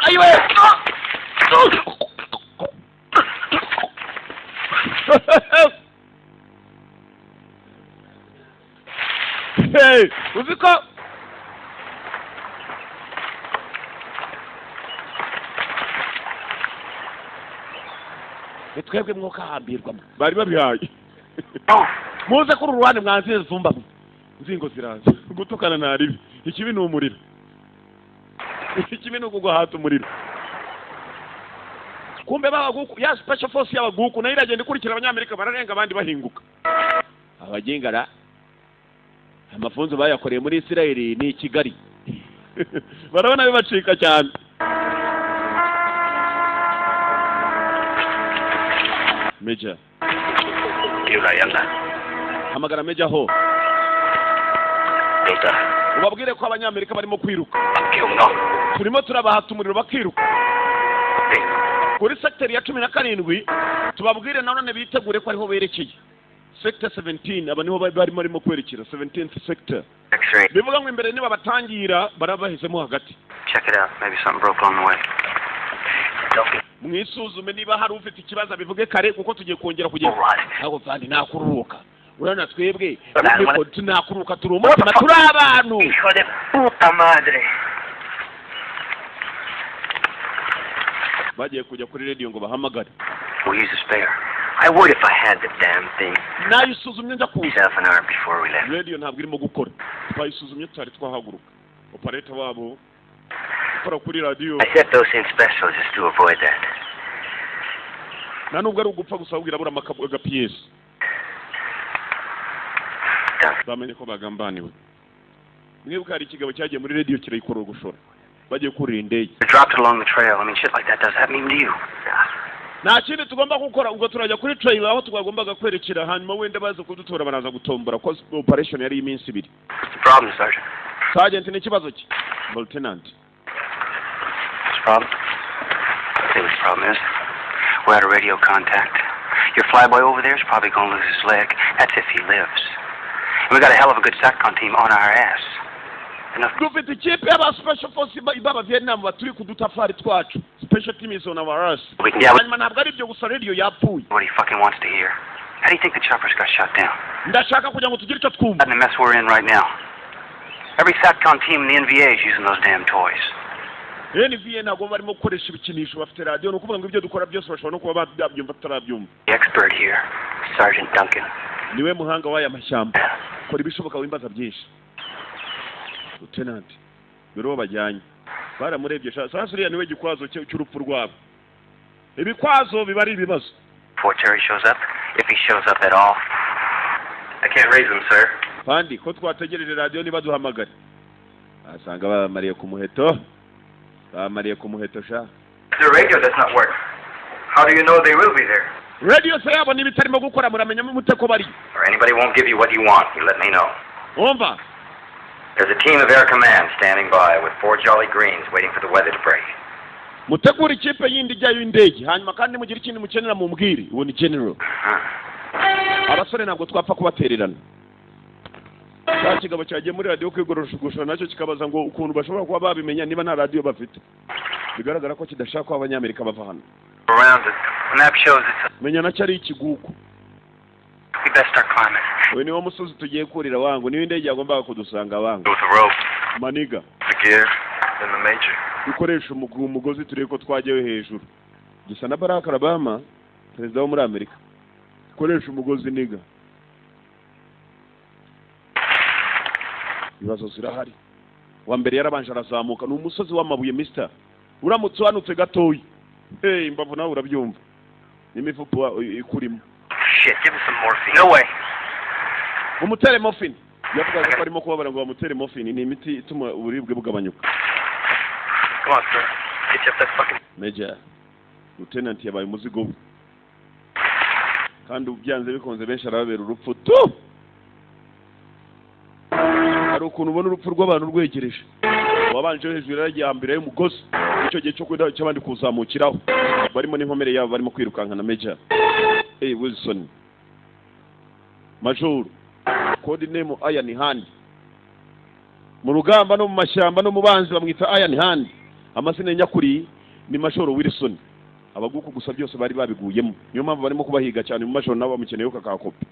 Ayiwe. Hey, uziko twebwe mwuka hambirwa bari babihaye. Muze kuri uruhande mwanziye zumba nzingo ziraza gutukana naribi ikibi ni umuriro ikibi ni ukugwa umuriro. Kumbe babaguku ya special force y'abaguku nayo iragenda ikurikira abanyamerika bararenga abandi bahinguka. Abagingara amafunzo bayakoreye muri Israel ni Kigali. Barabona bibacika cyane. Major hamagara Major ho. Ubabwire ko abanyamerika barimo kwiruka. Turimo turabahata umuriro bakiruka. Kuri secteur ya 17 tubabwire nanone bitegure ko ariho berekeye. Sector 17 aba niho barimo kwerekera 17th sector. Bivuga ngo imbere niba batangira barabahisemo hagati. Check it out. Maybe something broke on the way. Mwisuzume niba hari ufite ikibazo bivuge kare kuko tugiye kongera kugenda. Ntabwo mvandi nakuruka. Urabona twebwe niko tunakuruka turi umutima turi abantu. Hijo de puta madre. Bagiye kujya kuri radio ngo bahamagare. We'll use a spare. I would if I had the damn thing. Nayisuzumye njya kuza. Half an hour before we left. Radio ntabwo irimo gukora, twayisuzumye tutari twahaguruka. Operator wabo ukora kuri radio. I set those in special just to avoid that. Nta nubwo ari ugupfa gusa, ahubwo irabura agapiyesi. Bamenye ko bagambaniwe. Mwibuka hari ikigabo cyagiye muri radio kirayikorogoshora bagiye kurira indege. They dropped it along the trail. I mean, shit like that does happen even to you. Nta kindi tugomba gukora, ubwo turajya kuri trail aho twagombaga kwerekera, hanyuma wenda baza kudutora, baraza gutombora ko operation yari iminsi 2. What's the problem, Sergeant? Sergeant, ni ikibazo ki? Lieutenant. What's the problem? I'll tell you what the problem is. We're out of radio contact. Your flyboy over there is probably going to lose his leg. That's if he lives. And we got a hell of a good SATCOM team on our ass. Enough. Dufite ikipe y'aba special force b'aba Vietnam baturi ku dutafari twacu. Special team is on our ass. We can, yeah, Hanyuma ntabwo ari ibyo gusa, radio yapfuye. what he fucking wants to hear. How do you think the choppers got shot down? Ndashaka kugira ngo tugire icyo twumva. In the mess we're in right now. Every SATCOM team in the NVA is using those damn toys. NVA ntabwo barimo gukoresha ibikinisho, bafite radio. Ni ukuvuga ngo ibyo dukora byose bashobora no kuba babyumva tutarabyumva. The expert here, Sergeant Duncan. Niwe muhanga w'aya mashyamba, kora ibishoboka wimbaza byinshi. Lieutenant, dore uwo bajyanye baramurebye. Sasa uriya niwe gikwazo cy'urupfu rwabo. Ibikwazo biba ari ibibazo. Before Terry shows up, if he shows up at all. I can't raise him, sir. Pandi ko twategereje radio niba duhamagare, asanga bamariye ku muheto, bamariye ku muheto sha. The radio does not work. How do you know they will be there? Radio se yabo niba itarimo gukora, muramenya mute ko bari? Or anybody won't give you what you want, you let me know. Umva. There's a team of Air Command standing by with 4 Jolly Greens waiting for the weather to break. Mutegure ikipe yindi ijyayo indege, hanyuma kandi mugire ikindi mukenera mumbwire. Uwo ni general. Abasore ntabwo twapfa kubatererana. Cya kigabo cyagiye muri radio kwigorosha nacyo kikabaza ngo ukuntu bashobora kuba babimenya niba nta radio bafite. Bigaragara ko kidashaka ko abanyamerika bava hano. Around it. The map shows it's Menya nacyo ari ikigugu. We best start climbing. Uyu niwo musozi tugiye kurira wangu, niyo indege yagombaga kudusanga wangu. With the rope, Maniga. the gear, then the major. Dukoresha umugozi turebe ko twajyayo hejuru. Gisa na Barack Obama, perezida wo muri Amerika. Dukoresha umugozi niga. Ibibazo zirahari. Wa mbere yarabanje arazamuka, ni umusozi w'amabuye mister. Uramutse uhanutse gatoya. Hey, imbavu nawe urabyumva. N'imifupa ikurimo. Shit, give us some morphine. No way. Mumutere morphine. Yavugaga ko arimo kubabara ngo bamutere morphine, ni imiti ituma uburibwe bugabanyuka. Come on, sir. Get you up that fucking Major. Lieutenant yabaye umuzigo we. Kandi ubyanze bikunze benshi arababera urupfu tu. Hari ukuntu ubona urupfu rw'abantu rwegereje. Wabanje hejuru yaragiye hambere y'umugozi. Icyo gihe cyo kwenda cy'abandi kuzamukiraho. Barimo n'inkomere yabo barimo kwirukanka na Major. Hey Wilson. Major. Code name Iron Hand. Mu rugamba no mu mashyamba no mu banzi bamwita Iron Hand. Amazina nyakuri ni Major Wilson. Abaguku gusa byose bari babiguyemo. Niyo mpamvu barimo kubahiga cyane mu major nabo bamukeneye kakakopi.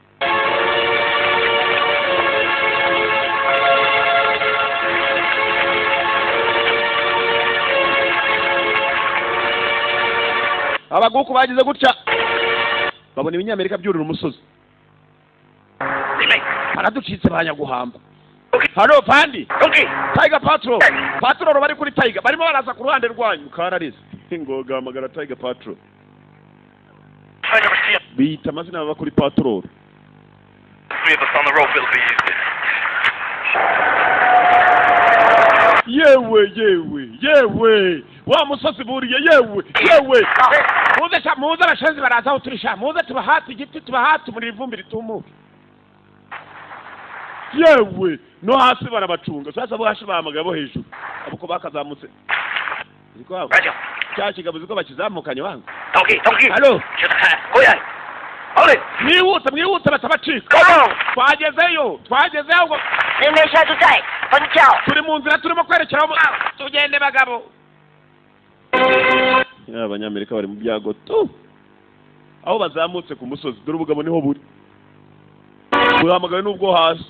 Abaguku bagize gutya babona ibinyamerika byurira umusozi. Baraducitse banyaguhamba. Haro pandi. Tiger Patrol. Patrol bari kuri Tiger. Barimo baraza ku ruhande rwanyu. Kararize. Ngoga hamagara Tiger Patrol. Bita amazina baba kuri patrol. 3 of us on the rope, it'll be easy. Yewe yewe yewe. Wa musozi buriye yewe yewe. Muze sha muze abashenzi baraza aho turi sha muze tubahate igiti tubahate muri ivumbi ritumuke. Yewe no hasi barabacunga. Sasa bo hasi bahamagaye bo hejuru. Abuko bakazamutse. Ziko cya kigabo ziko bakizamukanye wangu. Donkey, donkey. Hello. Go ahead. Hold it. Mwihute mwihute batabacika. Twagezeyo twagezeyo ngo turi mu nzira turimo kwerekera tugende bagabo. Abanyamerika bari mu byago tu. Aho bazamutse ku musozi dore ubugabo niho buri. Buhamagaye n'ubwo hasi.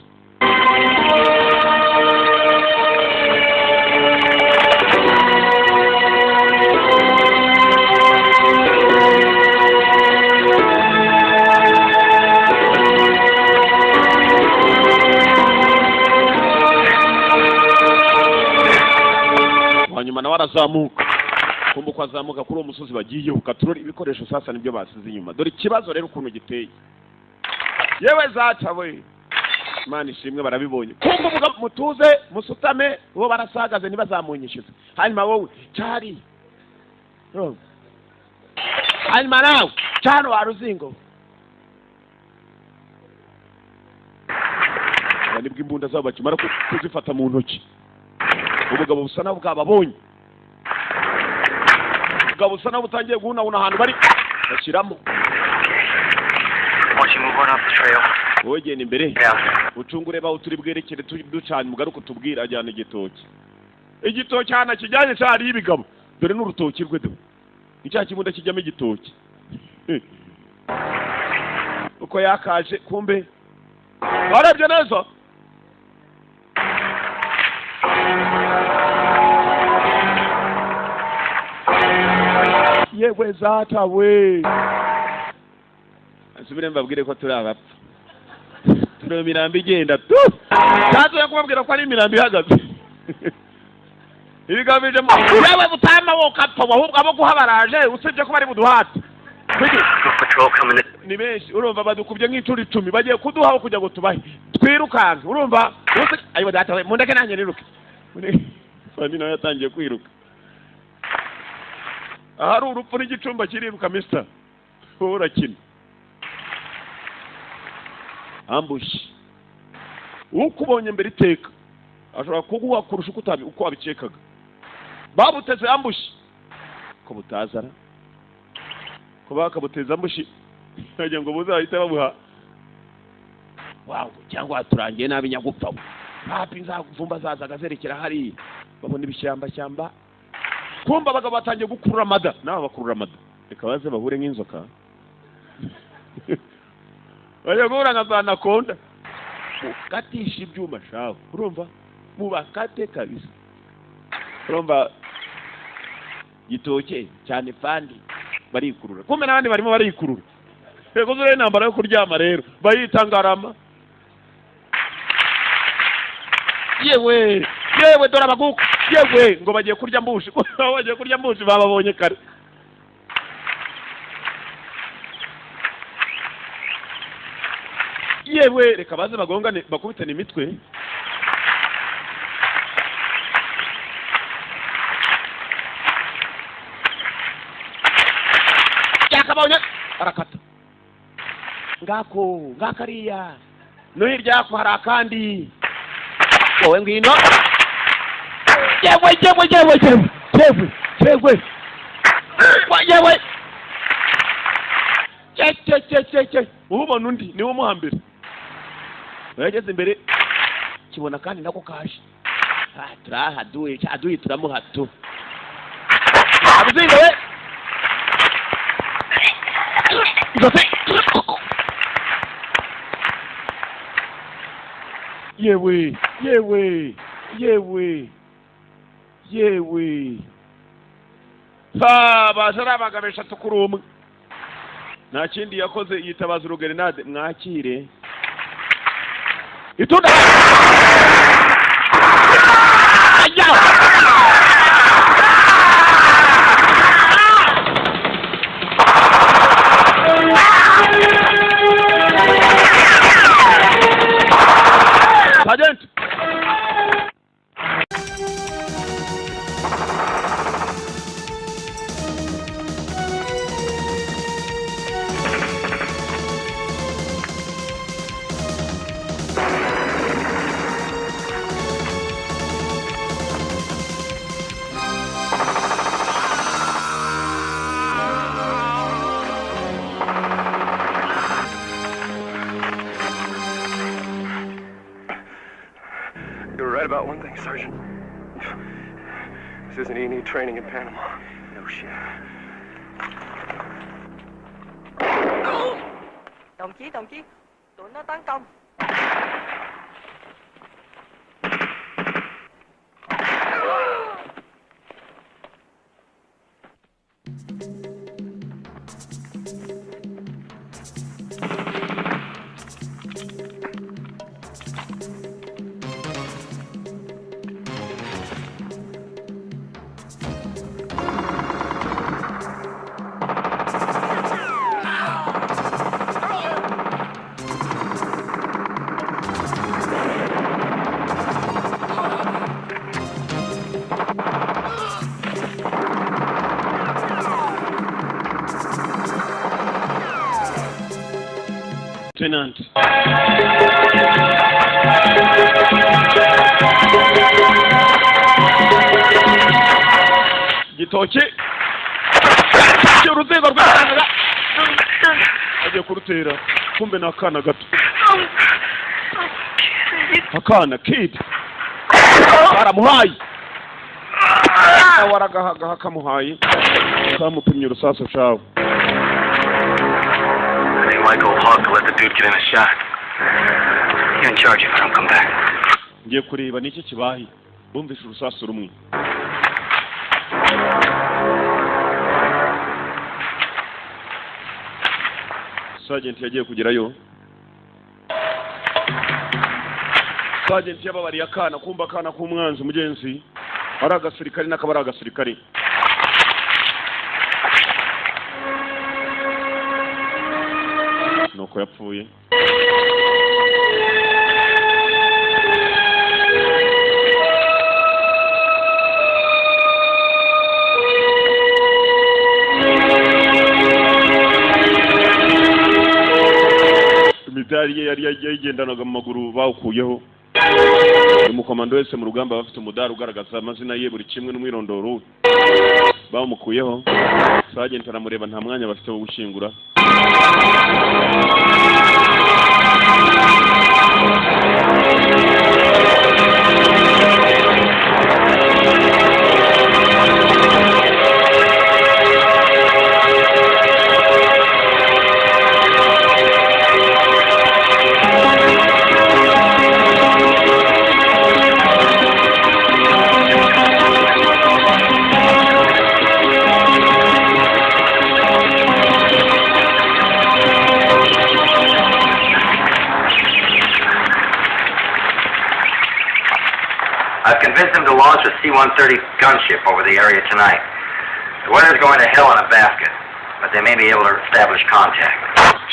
Arazamuka kumva uko azamuka kuri uwo musozi bagiye ukaturora ibikoresho sasa nibyo basize inyuma. Dore ikibazo rero ukuntu giteye. Yewe zaca we, Imana ishimwe barabibonye. Kumva umugabo mutuze musutame uwo barasagaze ntibazamunyishyuze. Hanyuma wowe cyari hanyuma nawe cyane wa ruzingo. Nibwo imbunda zabo bakimara kuzifata mu ntoki, ubugabo busa nabo bwababonye. Ubugabo busa nabo butangiye guhunahuna ahantu bari bashyiramo. Wowe genda imbere ucungure baho turi bwerekere ducanye mugaruke tubwira. Ajyana igitoki, igitoki hana kijyanye cyari ibigabo. Dore n'urutoki rwe do icya kibunda kijyamo igitoki. Uko yakaje kumbe barebye neza. Yewe zata we, asubire mbabwire ko turi abapfa. Turi imirambi igenda tu cyazo yakubabwira ko ari imirambi ihagaze. Ibigabije mu yewe butama wo kapfa ahubwo abo guhabaraje usibye ko bari buduhate. Ni benshi urumva badukubye nk'inshuro 10 bagiye kuduha kugira ngo tubahe twirukanke. Urumva ayiwa data we mundeke nanjye niruke. Fani nawe yatangiye kwiruka. Ahari urupfu n'igicumba kiriruka mister wowe urakina ambush. Ukubonye mbere iteka ashobora kuguha kurusha uko wabikekaga. Babuteze ambush ko butazara ko bakabuteza ambush kugira ngo buzahite babuha. Wow, cyangwa aturangiye nabi nyagupfa. Papi nzakuvumba zazaga zerekera hari babona ibishyamba shyamba. Kumba abagabo batangiye gukurura amada, nabo bakurura amada. Reka baze bahure nk'inzoka. Bajya guhura nka za anaconda. Mukatisha ibyuma shaho. Urumva? Mubakate kabisa. Urumva gitoke cyane fandi barikurura. Kumbe n'abandi barimo barikurura. Yego zure intambara yo kuryama rero bayitangarama. Yewe yewe dore abaguku yewe ngo bagiye kurya mbushi. Bagiye kurya mbushi bababonye kare. Yewe reka baze bagongane bakubitane imitwe. Yakabonye arakata. Ngako ngakariya no hirya yako hari akandi. Wowe ngwino. Yewe yewe yewe yewe yewe yewe yewe che che che che. Ubona undi niwo muhambere. Yageze imbere kibona kandi nako kaje. Ah turahaduye aduye turamuhatu. Abuzinga we. Yewe yewe yewe yewe. Ha bazara abagabo eshatu kuri umwe. Nta kindi yakoze yitabaza urugerenade mwakire. Itunda. Aya. Sergeant. About one thing, Sergeant. This isn't any training in Panama. No shit. Đồng chí, tụi nó tấn công. Lieutenant gitoki uruzego rw'akana agiye kurutera kumbe n'akana gato akana kid baramuhaye waragahagaha kamuhaye kamupimye urusasu shawe. I think Michael Hawk let the dude get in a shot. You're in charge if I don't come back. Ngiye kureba niki kibaye bumvise urusasu rumwe. Sergeant yagiye kugerayo. Sergeant yababariye akana kumba akana k'umwanzi mugenzi ari agasirikare n'akaba ari agasirikare. Nuko yapfuye. Imidari ye yari yayigendanaga mu maguru bawukuyeho. Umukomando wese mu rugamba bafite umudari ugaragaza amazina ye buri kimwe n'umwirondoro we. Bamukuyeho. Sergeant aramureba nta mwanya bafite wo gushyingura. I've convinced him to launch a C-130 gunship over the area tonight. The weather's going to hell in a basket, but they may be able to establish contact.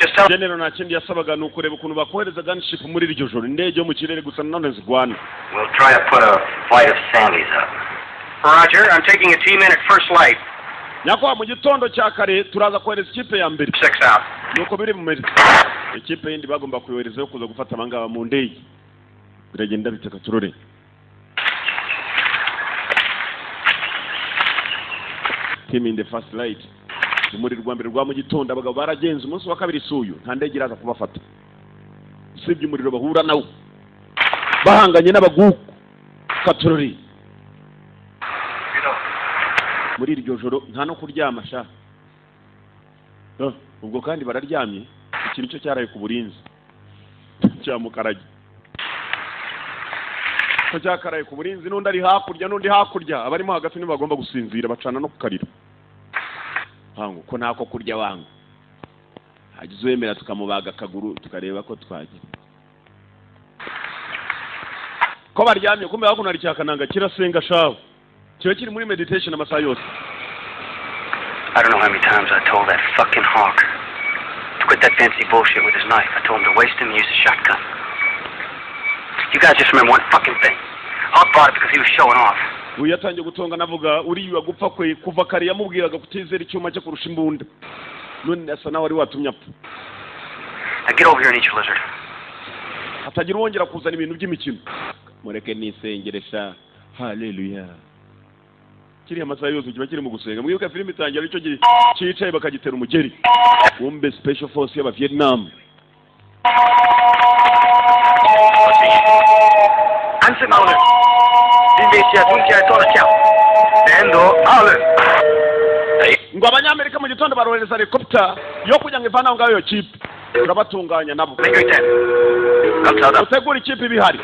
Just tell General nta kindi yasabaga ni ukureba ukuntu bakohereza gunship muri iryo joro indege yo mu kirere gusa nanone zigwana. We'll try to put a flight of Sandies up. Roger, I'm taking a team in at first light. Nyakwa mu gitondo cya kare turaza kohereza ikipe ya mbere. 6 out. Nuko biri mu ikipe yindi bagomba kuyohereza yo kuza gufata abangaba mu ndege. Biragenda biteka turore. Team in the first light. Muri rwa mbere rwa mu gitondo abagabo baragenze umunsi wa kabiri suyu nta ndege iraza kubafata. Usibye umuriro bahura nawo bahanganye n'abaguku katurori. Muri iryo joro nta no kuryama sha. Ubwo kandi bararyamye ikintu cyo cyaraye ku burinzi cyamukarage. Ko cyakaraye ku burinzi n'undi ari hakurya n'undi hakurya abarimo hagati nibo bagomba gusinzira bacana no kukarira. Hangu ko ntako kurya wangu hagize wemera tukamubaga akaguru tukareba ko twagira ko baryamye kumbe hakuno hari cyakananga kirasenga shawe kiba kiri muri meditation amasaha yose. I don't know how many times I told that fucking hawk to quit that fancy bullshit with his knife. I told him to waste him and use a shotgun. You guys just remember one fucking thing. Hawk bought it because he was showing off. Uyu yatangiye gutonga navuga uriya gupfa kwe kuva kare yamubwiraga kutizera icyuma cye kurusha imbunda. None asa nawe wari watumye apfa. Now get over here and eat your lizard. Hatagira uwongera kuzana ibintu by'imikino. Mureke nisengere sha. Hallelujah. Kiriya masaha yose kiba kiri mu gusenga. Mwibuka filime itangira icyo gihe cyicaye bakagitera umugeri. Wumbe special force y'aba Vietnam. Ngo abanyamerika mu gitondo barohereza helicopter yo kugira ngo ivane aho ngaho iyo kipe. Turabatunganya nabo. Utegura ikipe ibihari.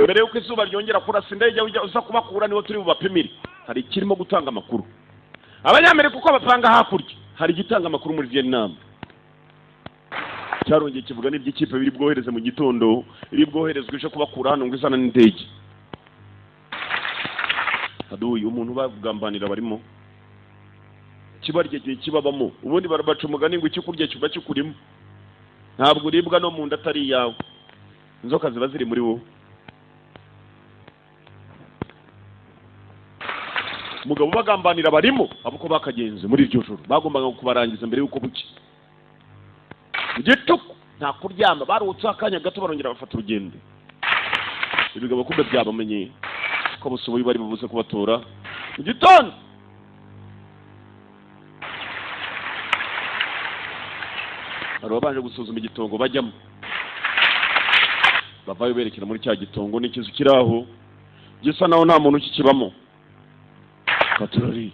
Mbere yuko izuba ryongera kurasa indege uza kubakura niho turi bubapimire. Hari ikirimo gutanga amakuru. Abanyamerika uko bapanga hakurya hari igitanga amakuru muri Vietnam. Cyarongeye kivuga n'iby'ikipe biri bwohereze mu gitondo iri bwoherezwe ije kubakura hano ngo izana n'indege. Aduyi umuntu bagambanira barimo kibarye gihe kibabamo ubundi barabaca umugani ngo ikikurya kiba kikurimo ntabwo uribwa no mu nda atari yawe inzoka ziba ziri muri wowe. Umugabo bagambanira barimo abo ko bakagenze muri iryo joro bagombaga kubarangiza mbere yuko buki. Mu gicuku nta kuryama, baruhutse akanya gato barongera bafata urugendo. Ibigabo kumbe byabamenye ko busoboye bari bubuze kubatora mu gitondo. Hari ababanje gusuzuma igitongo bajyamo, bavayo berekera muri cya gitongo n'ikizu kiri aho gisa naho nta muntu ukikibamo. Katurari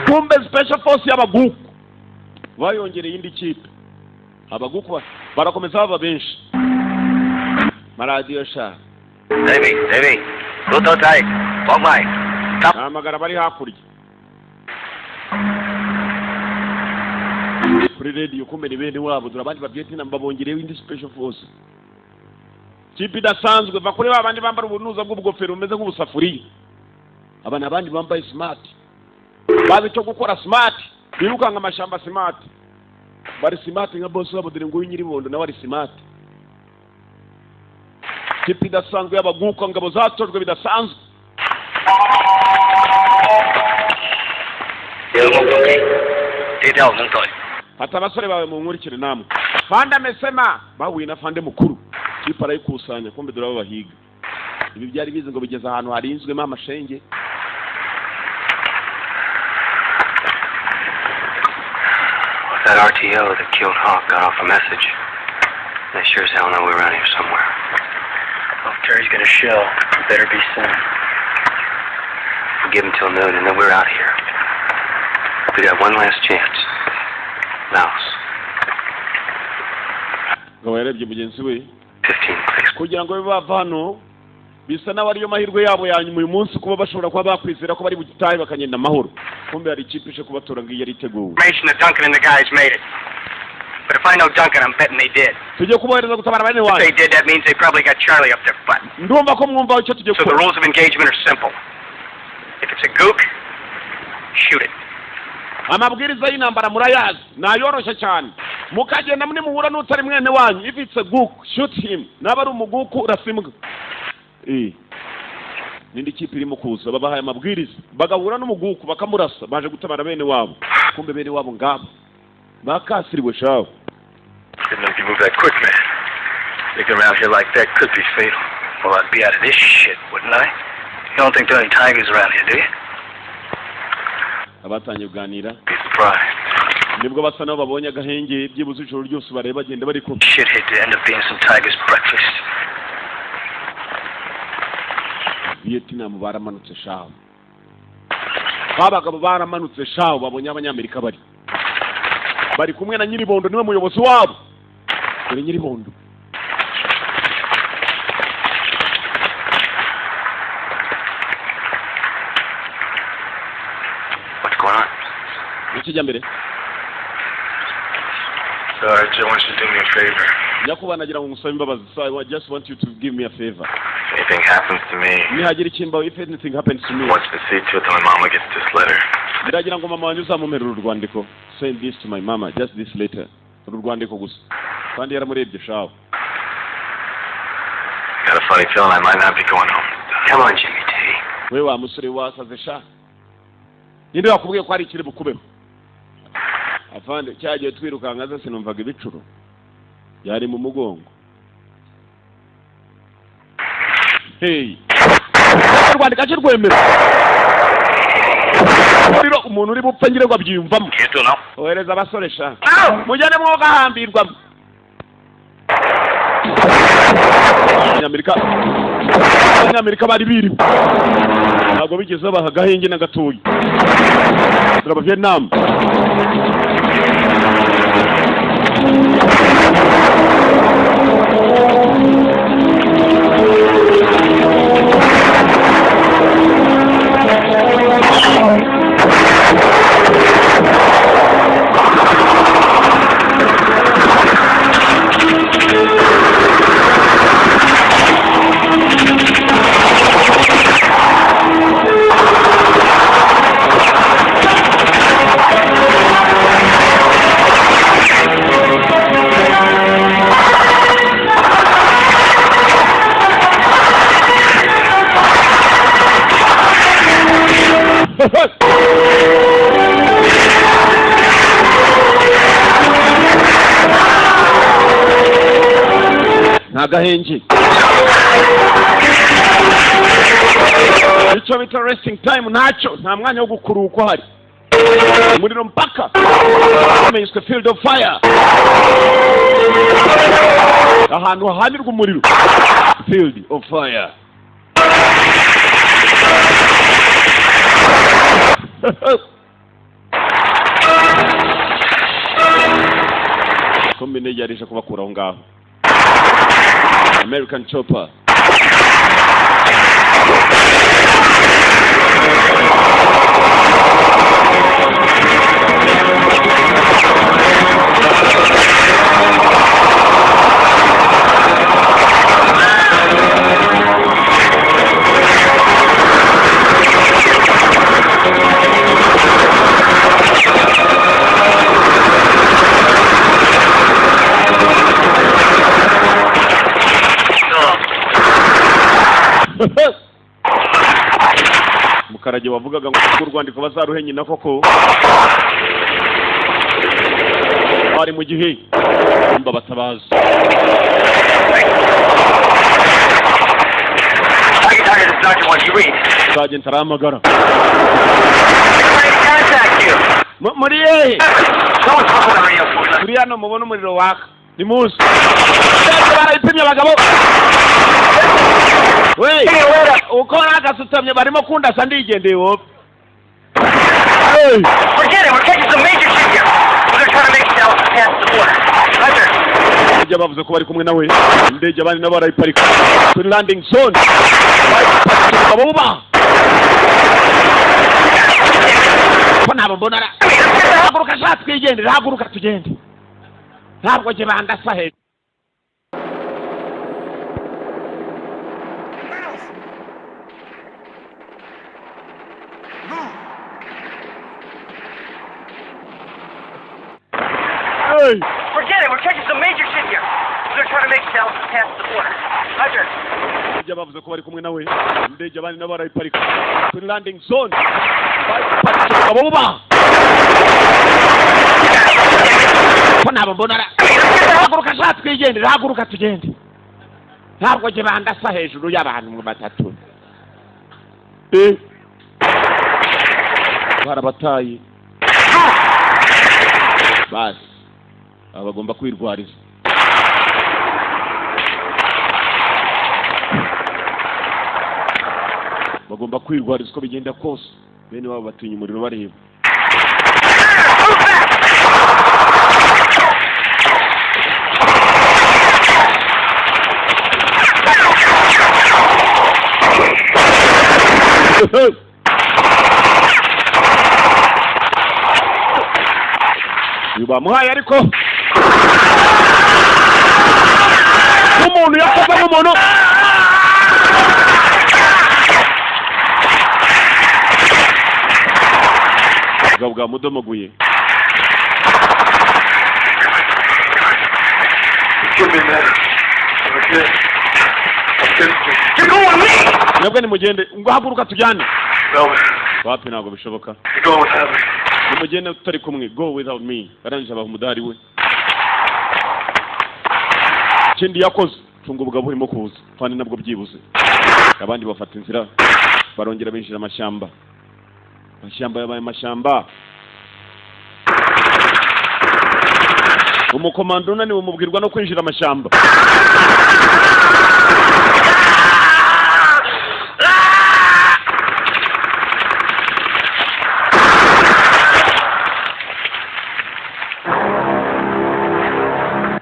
kumbe special force y'abaguku bayongereye indi kipe. Abaguku barakomeza baba benshi. Maradiyo sha Davy, Davy, Luto Tai, Bongmai. Amagara bari hakurya kuri radio kumbe ni bene wabo. Dore abandi ba Vietnam babongereyeho indi special force, kipe idasanzwe. Va kuri babandi bambara ubunuza bw'ubugofero bumeze nk'ubusafuriya. Aba ni abandi bambaye smart, bazi icyo gukora smart, birukanga amashamba smart, bari smart nka boss wabo. Dore ngo nyiribondo nawe ari smart. Kipe idasanzwe y'abaguka, ngabo zatojwe bidasanzwe. Fata abasore bawe munkurikire namwe. Fande amesema bahuye na fande mukuru. Kipe arayikusanya kumbe dore abo bahiga. Ibi byari bizi ngo bigeze ahantu harinzwemo amashenge. That RTO that killed Hawk got off a message. They sure as hell know we're around here somewhere. Well, if Terry's gonna show, it better be soon. We'll give him till noon, and then we're out here. We got one last chance. Mouse. Ngabo yarebye mugenzi we 15 clicks. Kugira ngo babe bava hano bisa n'aho ariyo mahirwe yabo ya nyuma uyu munsi, kuba bashobora kuba bakwizera ko bari bugitahe bakagenda amahoro. Kumbe hari ikipe ije kubatora ngo iyo yari iteguwe. Information that Duncan and the guys made it. But if I know Duncan, I'm betting they did. Tugiye kubohereza gutabara bene If wanyu. they did, that means they probably got Charlie up their butt. Ndumva ko mwumva icyo tugiye So the gukora. rules of engagement are simple. If it's a gook, shoot it. Amabwiriza y'intambara murayazi, nayoroshye cyane. Mukagenda muri muhura n'utari mwene wanyu, if it's a gook, shoot him. Naba ari umuguku urasimbwa. Nindi kipe irimo kuza babahaye amabwiriza, bagahura n'umuguku bakamurasa, baje gutabara bene wabo. Kumbe bene wabo ngabo bakasiriwe shawo. Didn't know you could move that quick, man. Sticking around here like that could be fatal. Well, I'd be out of this shit, wouldn't I? You don't think there are any tigers around here, do you? Abatangiye kuganira Be surprised. nibwo basa nabo babonye agahenge, byibuze ijoro ryose bareba bagenda bari kumwe. Shit hit to end up being some tiger's breakfast. Vietnam baramanutse shawo, babagabo baramanutse shawo, babonye abanyamerika bari kumwe na nyiribondo, niwe muyobozi wabo. Dore nyiribondo What's going on? ikijya mbere. Sarge, I want you to do me a favor. Nyakubahwa, nagira ngo ngusabe imbabazi. So I just want you to give me a favor. If anything happens to me, Nihagira ikimbaho, if anything happens to I me, want you to see to it that my mama gets this letter. Ndagira ngo mama wanjye uzamumpere uru rwandiko. Send this to my mama, just this letter, uru rwandiko gusa. Kandi yaramurebye shawo. Got a funny feeling I might not be going home. Come on, Jimmy T. We wa musore wasaze sha, ninde wakubwiye ko hari ikiri bukubeho? Afande, cyagiye twirukanka ze sinumvaga ibicuro byari mu mugongo. Hey, rwandiko aje rwemera rero umuntu uri bupfe ngire ngo abyiyumvamo. You still know? Ohereza abasore sha, mujyane mwogahambirwamo. Abanyamerika bari biriwe, ntabwo bigeze babaha agahenge na gatoya. Turaba Vietnam. Nta gahenge, icyo bita resting time ntacyo, nta mwanya wo gukuruka uhari. Umuriro mpaka yiswe field of fire, ahantu hahanirwa umuriro, field of fire. Komine yarije kubakura aho ngaho. American chopper. Mukarage wavugaga ngo urwandiko bazaruhe nyina koko bari mu gihe mba batabaza. Sergeant arahamagara muri yehe turi hano mubona umuriro waka ni munsi barayipimye abagabo. We uko nakasutamye barimo kundasa ndigendeye wowe. Forget it, we're catching some major shit here. They're trying to make it out past the border. Roger. Ibyo bavuze ko bari kumwe nawe, indege abandi nabo barayiparika kuri landing zone. Abo ba ko nabo mbona ra. Haguruka sha twigendere, haguruka tugende. Ntabwo je bandasa he. Forget it, we're catching some major shit here. They're trying to make it out past the border. Roger. Ibyo bavuze ko bari kumwe nawe, indege abandi nabo barayiparika kuri landing zone. Abo ba ko nabo mbona ra. Haguruka sha twigendere, haguruka tugende. Ntabwo je bandasa hejuru y'abantu batatu. Barabataye. Basi abagomba kwirwariza. Bagomba kwirwariza uko bigenda kose. Bene babo batinya umuriro bareba. Bamuhaye ariko umuntu yakoze nk'umuntu. Ubwo bwamudomaguye. Nabwo nimugende ngo haguruka tujyane. Wapi ntabwo bishoboka. Nimugende tutari kumwe, go without me. Arangije abaha umudari we. Ikindi yakoze cunga ubugabo burimo kuza kandi nabwo byibuze. Abandi bafata inzira barongera binjira amashyamba. Amashyamba yabaye amashyamba. Umukomando unaniwe umubwirwa no kwinjira amashyamba.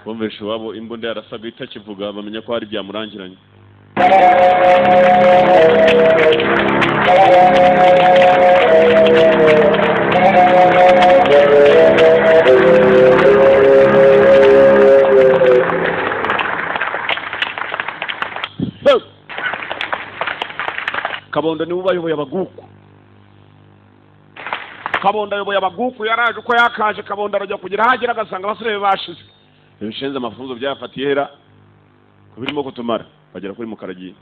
Bumvishe wabo imbunda yarasaga itakivuga bamenya ko hari byamurangiranye. Kabondo niwe ubayoboye abaguku. Kabondo ayoboye abaguku yaraje uko yakaje. Kabondo arajya kugira hagera agasanga abasore bashize. Ibishenze amafunzo byafatiye hera kubirimo kutumara bagera kuri Mukaragi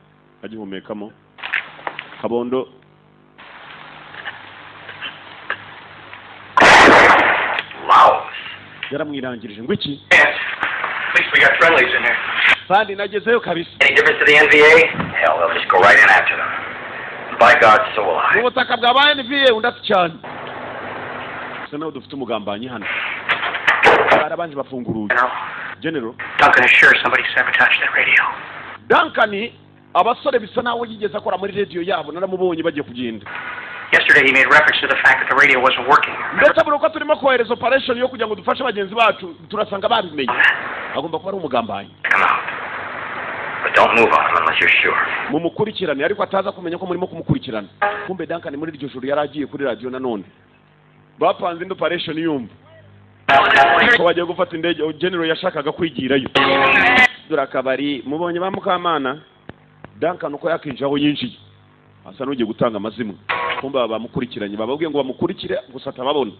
agihumekamo. Kabondo yaramwirangirije ngo iki? Fandi, nagezeyo kabisa. Any difference to the NVA? Hell, they'll just go right in after them. And by God, so will I. Mu butaka bwa ba NVA undi ati cyane. Bisa naho dufite umugambanyi hano. Barabanje bafunga urugi. General, General. Duncan is sure somebody sabotaged that radio. Duncan, abasore bisa naho yigeze akora muri radio yabo, naramubonye bagiye kugenda. Yesterday he made reference to the fact that the radio wasn't working. Ndetse buri uko turimo kohereza operation yo kugira ngo dufashe bagenzi bacu, turasanga babimenye. Agomba kuba ari umugambanyi. Come out. But don't move on him unless you're sure. Mumukurikirane, ariko ataza kumenya ko murimo kumukurikirana. Kumbe Duncan muri iryo joro yari agiye kuri radio nanone. Bapanze indi operation yumva ko bagiye gufata indege. General yashakaga kwigirayo. Dore akabari mubonye ba Mukamana. Duncan uko yakinjira aho yinjiye asa n'ugiye gutanga amazimwe. Kumbe baba bamukurikiranye, bababwiye ngo bamukurikire gusa atababona.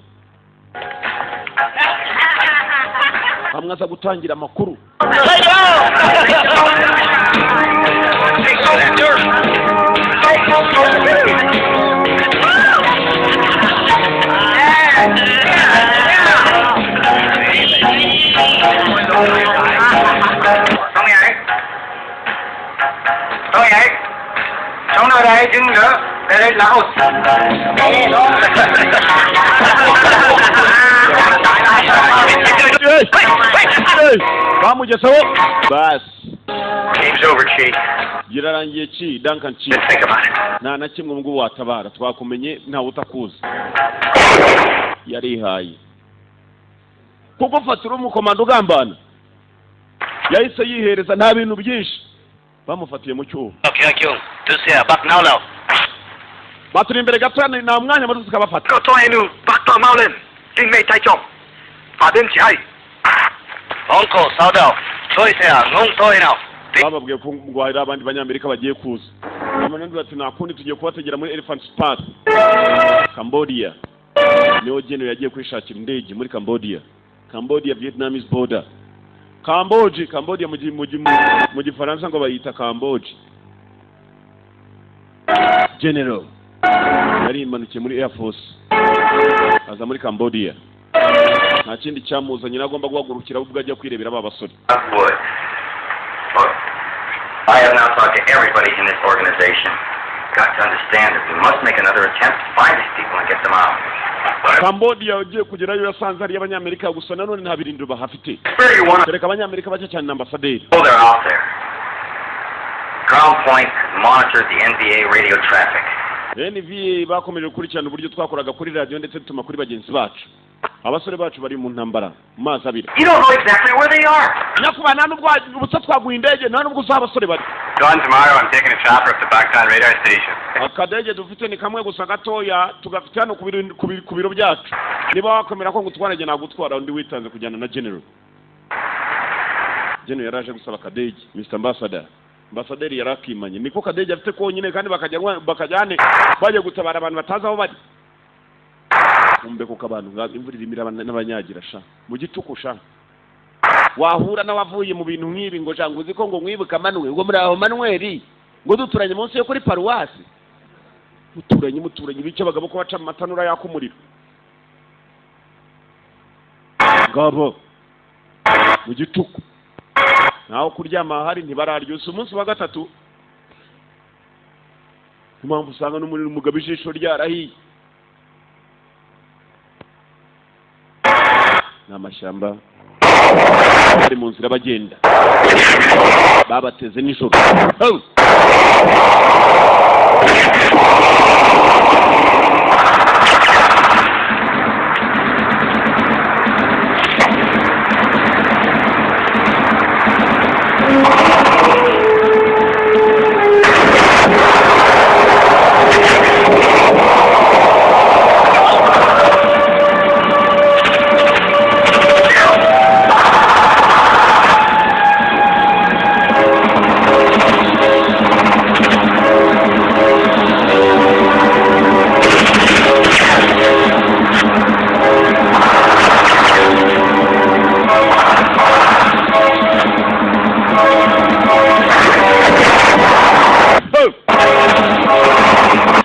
Hamwe aza gutangira amakuru. Bamugezeho basi. Game's over, Chief. Birarangiye ci Duncan ci. Then think about it. Nta na kimwe ubwo watabara, twakumenye ntawe utakuzi. Yarihaye kuko fatira umukomando ugambana. Yahise yihereza, nta bintu byinshi bamufatiye mu cyuho. Okay, okay. Tusia, back now now. Baturi imbere gato, nta mwanya muto tukabafata. Có tôi nu bắt tôi mau lên. Kinh mê tay chồng. Và đến chị hay. Uncle, sao đâu? Tôi sẽ ngông tôi nào. Bababwiye ko ngo hari abandi banyamerika bagiye kuza. Amanandi bati nta kundi, tugiye kubategera muri Elephant Park, Cambodia. Niho General yagiye kwishakira indege muri Cambodia. Cambodia Vietnamese border. Cambodia, Cambodia mu Gifaransa ngo bayita Cambodia. General yari imanukiye muri Air Force aza muri Cambodia. Nta kindi cyamuzanye, nagomba guhagurukira ubwo ajya kwirebera aba basore. Wood. Look, I have now talked to everybody in this organization. Got to understand that we must make another attempt to find these people and get them out. Cambodia ugiye kugerayo yasanze ari abanyamerika gusa, nanone nta birindiro bahafite. Where you want to Kereka abanyamerika bake cyane na ambasaderi. know they're out there. Crown Point has monitored the NVA radio traffic. NVA bakomeje gukurikirana uburyo twakoraga kuri radio ndetse dutuma kuri bagenzi bacu. Abasore bacu bari mu ntambara mu mazi abiri. You don't know exactly where they are. Nyakubahwa, nta nubwo ubusa twaguha indege, nta nubwo uzi aho abasore bari. Gone tomorrow, I'm taking a chopper up to Baktan radar station. Akadege dufite ni kamwe gusa gatoya, tugafite hano ku biro byacu. Niba wakomera ko ngutwara, njye nagutwara. Undi witanze kujyana na General. General yaraje gusaba akadege Mr Ambassador. Ambasaderi yarakimanye, niko kadege afite konyine, kandi bakajya bakajyane bajya gutabara abantu batazi aho bari. Kumbe kuko abantu imvura irimo iraba n'abanyagira sha mu gicuku sha, wahura n'abavuye mu bintu nk'ibi ngo sha ngo uzi ko ngo mwibuka Manuel, ngo muri aho Manuel, ngo duturanye munsi yo kuri paruwasi, muturanye muturanye bice abagabo ko baca mu matanura yaka umuriro. Ngabo mu gicuku naho kuryama hari ntibararyusa umunsi wa gatatu. Impamvu usanga n'umuriro umugabo ijisho ryarahiye. Ni amashyamba, bari mu nzira bagenda, babateze nijoro. Oh!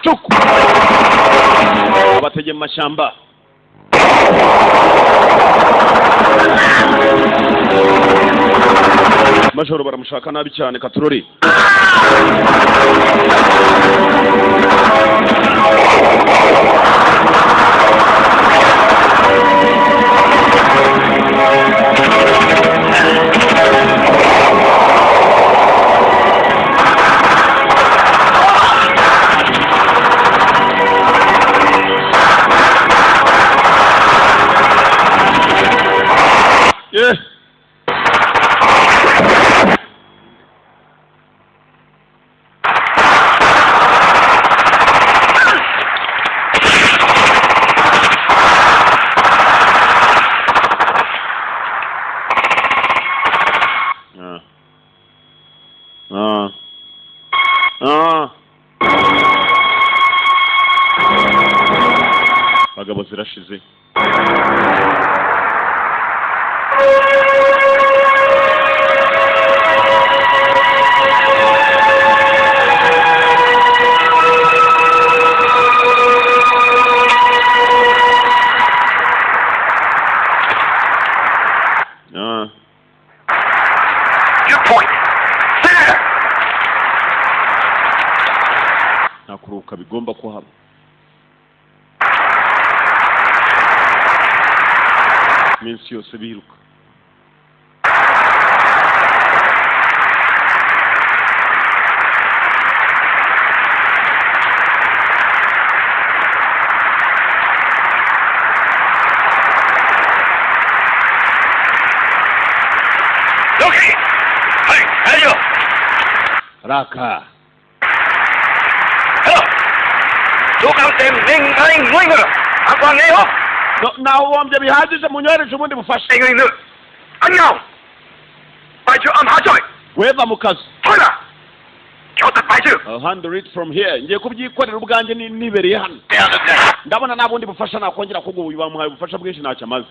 Cuku. Babatege mu mashyamba. Majoro baramushaka nabi cyane katurori. Yeah. Bagabo zirashize. Your point. There. Nta kuruhuka bigomba kuhaba. Iminsi yose biruka. Okay. Hey, hello. Raka. Hello. Naho wombye bihagije munyohereje ubundi bufasha. Weva mu kazi. I'll handle it from here. Ngiye kubyikorera ubwanjye nibereye hano. Ndabona nta bundi bufasha nakongera kuguha, uyu bamuhaye ubufasha bwinshi ntacyo amaze.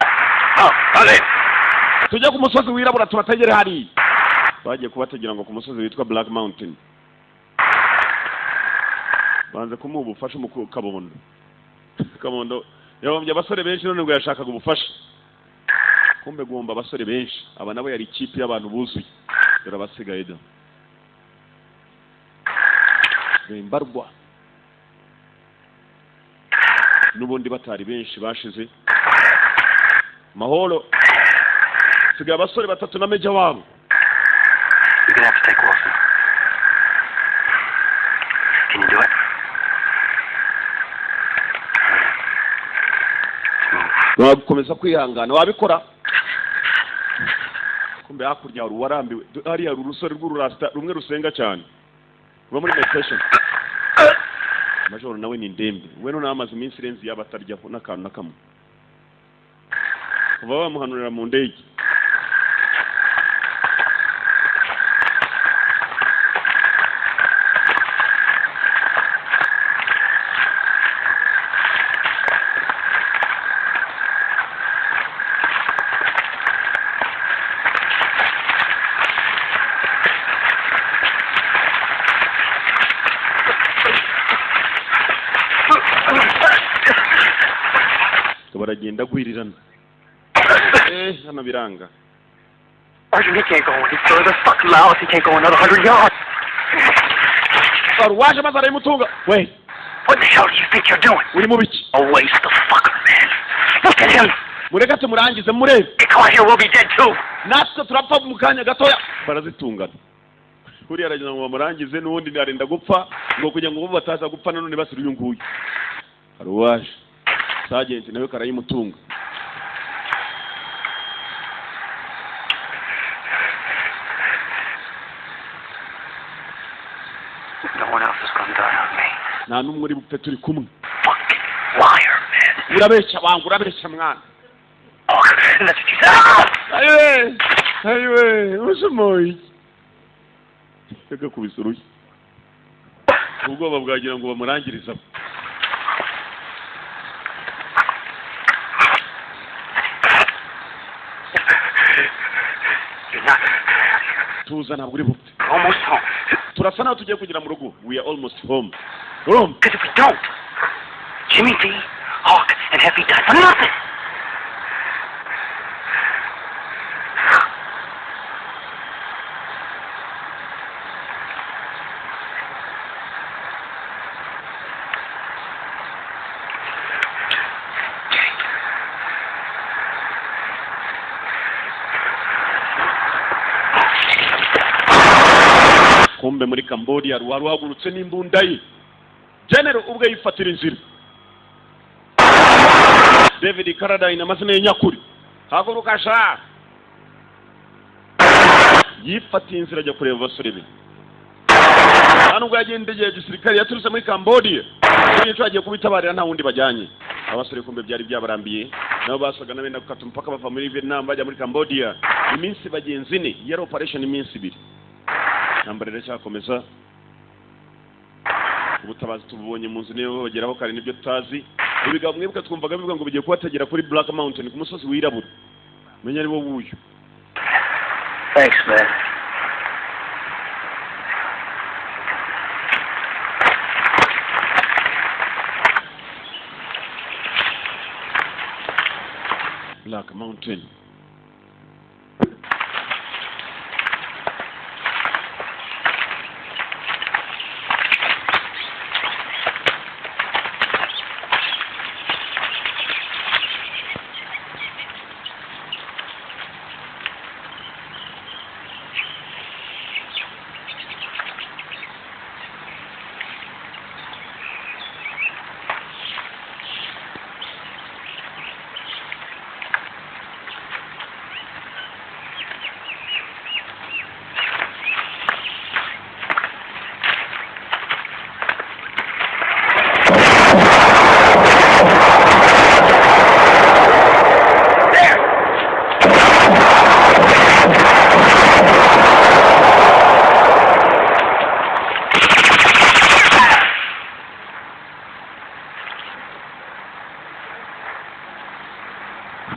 Tujye ku musozi wirabura tubategere hariya. Bagiye kubategera ngo ku musozi witwa Black Mountain. Banze kumuha ubufasha mu Kabondo. Kabondo yabombye abasore benshi none ngo yashakaga ubufasha. Kumbe guhomba abasore benshi, aba nabo yari ikipe y'abantu buzuye. Dore abasigaye da. Bembarwa. N'ubundi batari benshi bashize. Mahoro. Sigaye abasore batatu na meja wabo. You're gonna have to take Wilson. Can you do it? Wakomeza kwihangana wabikora. Kumbe hakurya hari uwarambiwe, hariya hari urusore rw'ururasta rumwe rusenga cyane ruba muri meditation. Majoro nawe ni ndembe, we none amaze iminsi irenze yaba ataryaho n'akantu na kamwe kuva bamuhanurira mu ndege. Baragenda gwirirana. Hano biranga. Arjun, he can't go any further. Fuck Laos, he can't go another 100 yards. Waje maze arayimutunga. We. What the hell do you think you're doing? Uri mu biki? A waste of fucker, man. Look at him. Mureka tumurangize murebe. Get caught here, we'll be dead too. Natwe turapfa mu kanya gatoya. Barazitungana. Uriya aragira ngo bamurangize n'ubundi arenda gupfa ngo kugira ngo bo bataza gupfa nanone basira uyu nguyu. Hari uwaje. Sajenti nawe karayimutunga. No one else is gonna die on me. Nta n'umwe uri bupfe turi kumwe. Fucking liar, man. Urabeshya wangu, urabeshya mwana. Oh, that's what you said. Ayiwe, ayiwe, usumoye. Yagakubise urushyi. Ubwoba bwagira ngo bamurangirize. Tuza ntabwo uri bupfe. Almost home. Turasa naho tugiye kugera mu rugo. We are almost home. Urumva? Because if we don't, Jimmy D, Hawk, and Heavy die for nothing. Kumbe muri Cambodia ruhagurutse n'imbunda ye, General ubwe yifatira inzira. David Carradine, amazina ye nyakuri. Haguruka sha! Yifatiye inzira ajya kureba abasore be. Nta nubwo yagiye indege ya gisirikare, yaturutse muri Cambodia. Nico agiye kubitabarira, nta wundi bajyanye. Abasore kumbe byari byabarambiye, nabo basaga n'abenda gukata umupaka bava muri Vietnam bajya muri Cambodia. Iminsi bagenzi ine yari operation, iminsi 2. Intambara iracyakomeza. Ubutabazi tububonye mu nzu, niyo bageraho kare nibyo tutazi. Ibigabo mwibuka twumvaga bivuga ngo bigiye kubategera kuri Black Mountain, ku musozi wirabura, menya ari wo wuyu. Thanks, man. Black Mountain.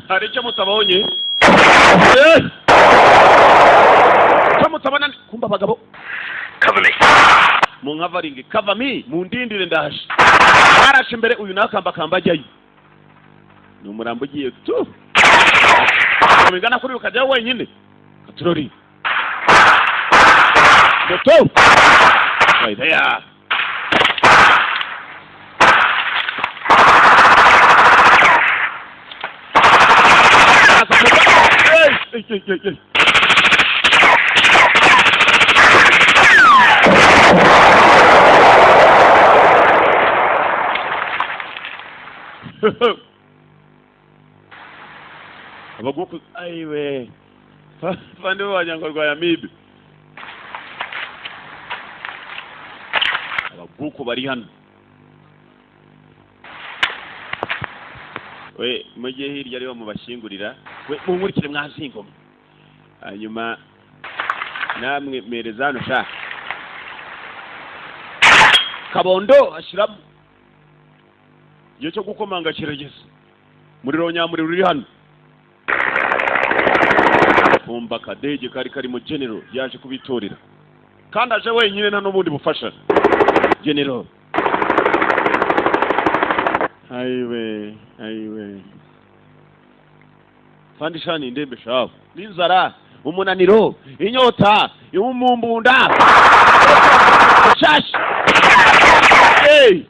Hari icyo mutabonye? Icyo mutabona? Kumva abagabo. Cover me. Mu nkavaringi, cover me, mundindire ndaje. Arashe imbere uyu nakambakamba ajyayo. Ni umurambo ugiye tu. Bingana kuri ukajya wenyine. Katurori. Toto. Right there. Hey, hey, hey, hey. Abaguku aiwe fande b'abanyarwanda ya mibi. Abaguku bari hano. We mujye hirya aribo mubashyingurira. We munkurikire mwazingoma. Hanyuma namwe mereza hano sha. Kabondo ashiramo. Igihe cyo gukomanga kirageze. Muriro nyamuriro uri hano. Kumba kadege kari karimo General yaje kubitorera. Kandi aje wenyine nta n'ubundi bufasha. General. Aiwe, aiwe. Fandi shani indembe shafu. N'inzara, umunaniro, inyota, umumbunda. Shash. Hey!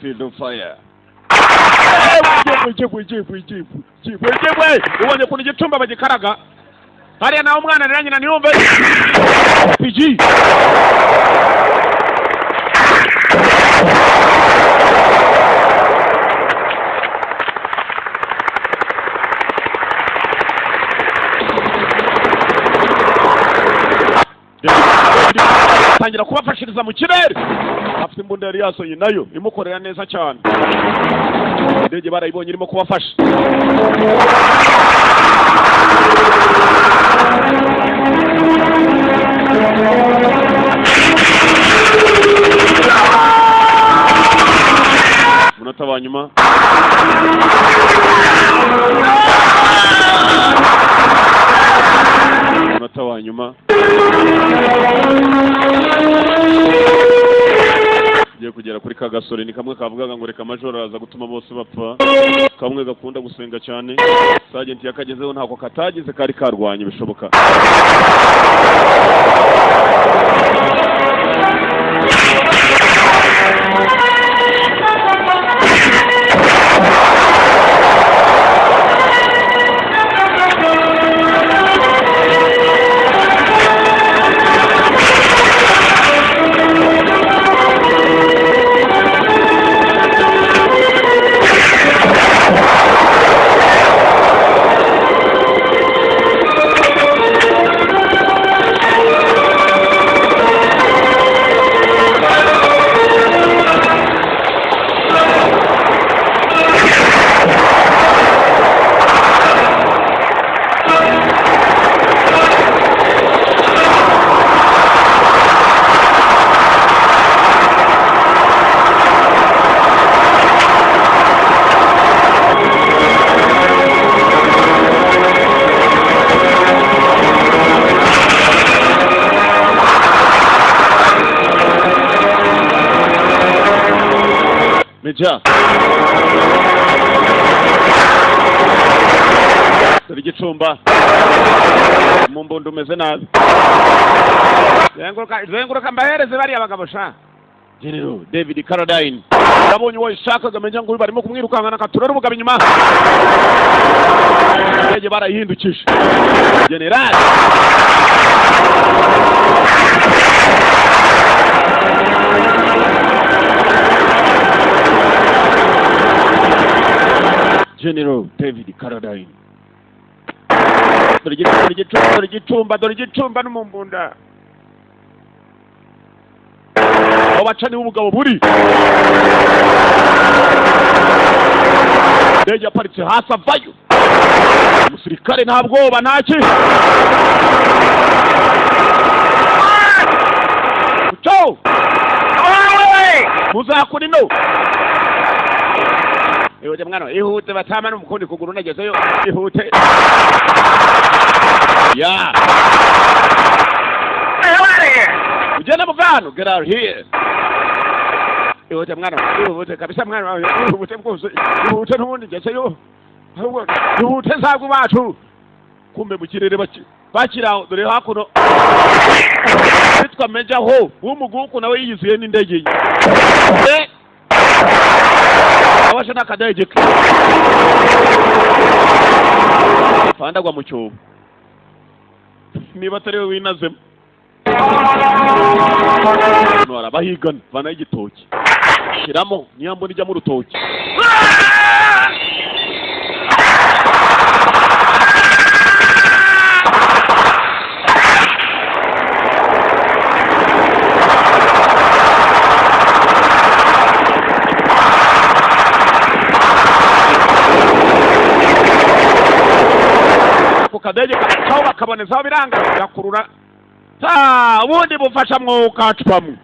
Field of fire. Ubonye ukuntu igicumba bagikaraga hariya, nawe umwana arira nyina ntiyumve. PG atangira kubafashiriza mu kirere, afite imbunda yari yasoye nayo imukorera neza cyane. Indege barayibonye irimo kubafasha. Umunota wa nyuma. Umunota wa nyuma. Ugiye kugera kuri Kuri ka gasore ni kamwe kavugaga ngo reka majoro araza gutuma bose bapfa, kamwe gakunda gusenga cyane. Sergeant yakagezeho, ntako katagize, kari karwanye bishoboka. Major, dore igicumba mu mbunda, umeze nabi. Zenguruka, zenguruka, mbahereze bariya bagabo sha. General David Carradine yabonye uwo yashakaga, amenya ngo barimo kumwirukankana, akatura umugabo inyuma. Indege barayihindukije. General General David Carradine, dore igicumba, dore igicumba, dore igicumba n'umumbunda. Aho baca niho ubugabo buri. Indege yaparitse hasi, avayo umusirikare, nta bwoba, ntaki. Muco muzakura ino. Ihute mwana, ihute, batama n'umukundi kuguru nagezeyo, ihute ya. Ugenda muvano, get out here. Ihute mwana, ihute kabisa mwana, ihute rwose, ihute n'ubundi ngezeyo, ahubwo ihute ntabwo bacu. Kumbe mu kirere bakiri aho, dore hakuno witwa Major Ho w'umuguku nawe yiyiziye n'indege ye. Abasha n'akadege ke fandagwa mu cyobo, niba atari we winazemo. Hano hari abahigana, vanayo igitoki, shyiramo niyo mbona ijyamo urutoki. Ku kadege kagacaho, bakabonezaho, biranga, gakurura ta ubundi bufasha mwuka cwamwe.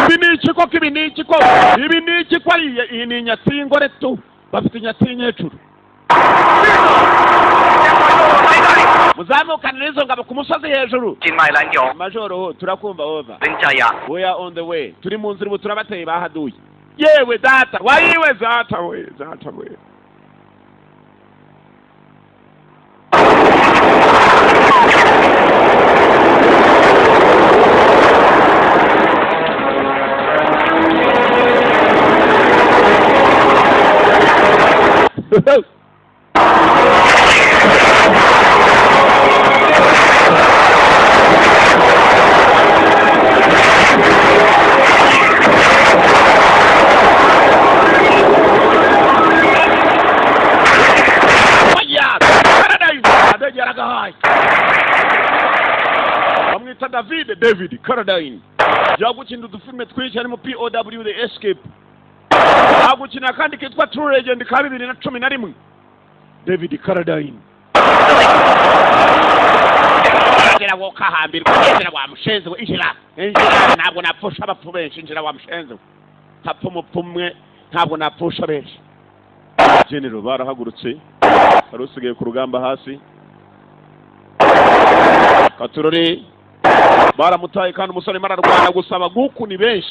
Ibi ni iki koko? Ibi ni iki koko? Ibi ni iki ko ari iyi? Ni inyatsi y'ingore tu, bafite inyatsi y'inkecuru. Muzamukane n'izo ngabo ku musozi hejuru. Majoro, turakumva, over. We are on the way, turi mu nzira ubu, turabateye bahaduye. Yewe data wayiwe, data we, data we. Oya, Carradine, adege yaragahaye. Bamwita David Carradine, yagukina udufilime twinshi harimo POW The Escape, agukina kandi kitwa True Legend ka 2011. David Carradine injira, wo kahambirwa, injira wa mushenzi we, injira, injira. Ntabwo napfusha abapfu benshi. Injira wa mushenzi we, hapfa umupfu umwe, ntabwo napfusha benshi. General barahagurutse, hari usigaye ku rugamba hasi. Katurore Baramutaye kandi umusore ararwana gusa abaguku ni benshi.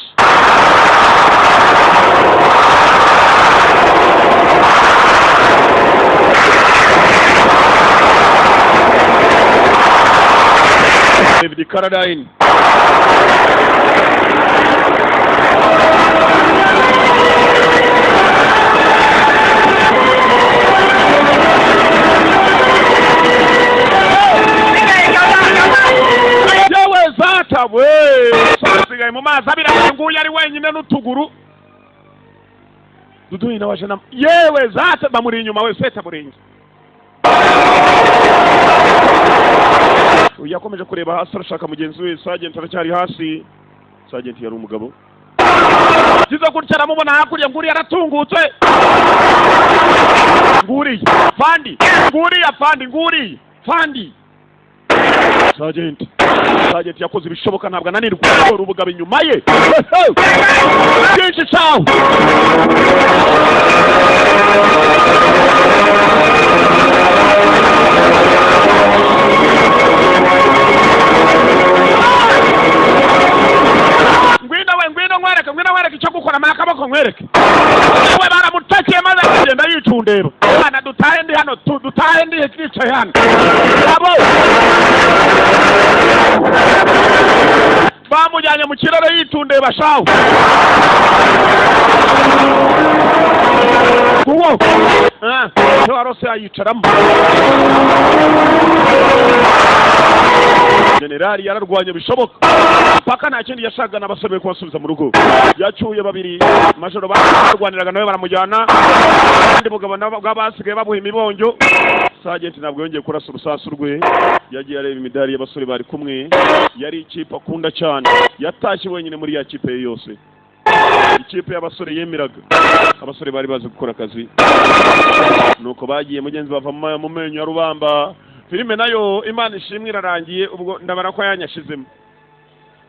David Carradine we mu mazi abira nguyu ari wenyine n'utuguru duduyi na wajana yewe zata bamuri inyuma we seta buringi. Yakomeje kureba hasi arashaka mugenzi we. Sergeant aracyari hasi. Sergeant yari umugabo kiza gutya aramubona hakurya nguri yaratungutse nguri fandi nguri afandi nguri fandi. Sergeant yakoze ibishoboka ntabwo ananirwa ubugabo inyuma ye byinshi cyawe. Ngwino we, ngwino nkwereke, ngwino nkwereke icyo gukora akaboko nkwereke. We baramutakiye maze akagenda yicundeba. Bana dutahe ndi hano, dutahe ndi twicaye hano. Abo bamujyanye mu kirere yitundeba shawo. Uwo arose ayicaramo. Generali yararwanye bishoboka paka nta kindi yashakaga n'abasore kubasubiza mu rugo. Yacyuye babiri majoro barwaniraga nawe baramujyana, kandi mugabo nabo basigaye babuha imibonjo. Sergeant ntabwo yongeye kurasa urusasu rwe, yagiye areba imidari y'abasore bari kumwe. Yari ikipe akunda cyane, yatashye wenyine muri ya kipe ye yose, ikipe y'abasore yemeraga. Abasore bari bazi gukora akazi, nuko bagiye mugenzi bava mu menyo ya rubamba. Filime nayo Imana ishimwe irarangiye, ubwo ndabara ko yanyashizemo,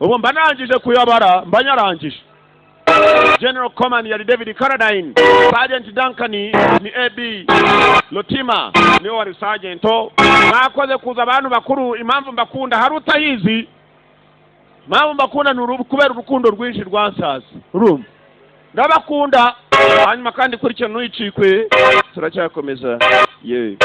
ubwo mba narangije kuyabara, mba nyarangije. General Command yari David Carradine, Sergeant Duncan ni AB Lotima niwe wari sergeant. Mwakoze kuza abantu bakuru, impamvu mbakunda hari utayizi. Impamvu mbakunda ni kubera urukundo rwinshi rwansaza urumva ndabakunda. Hanyuma kandi kurikirana ntuyicikwe, turacyakomeza ye.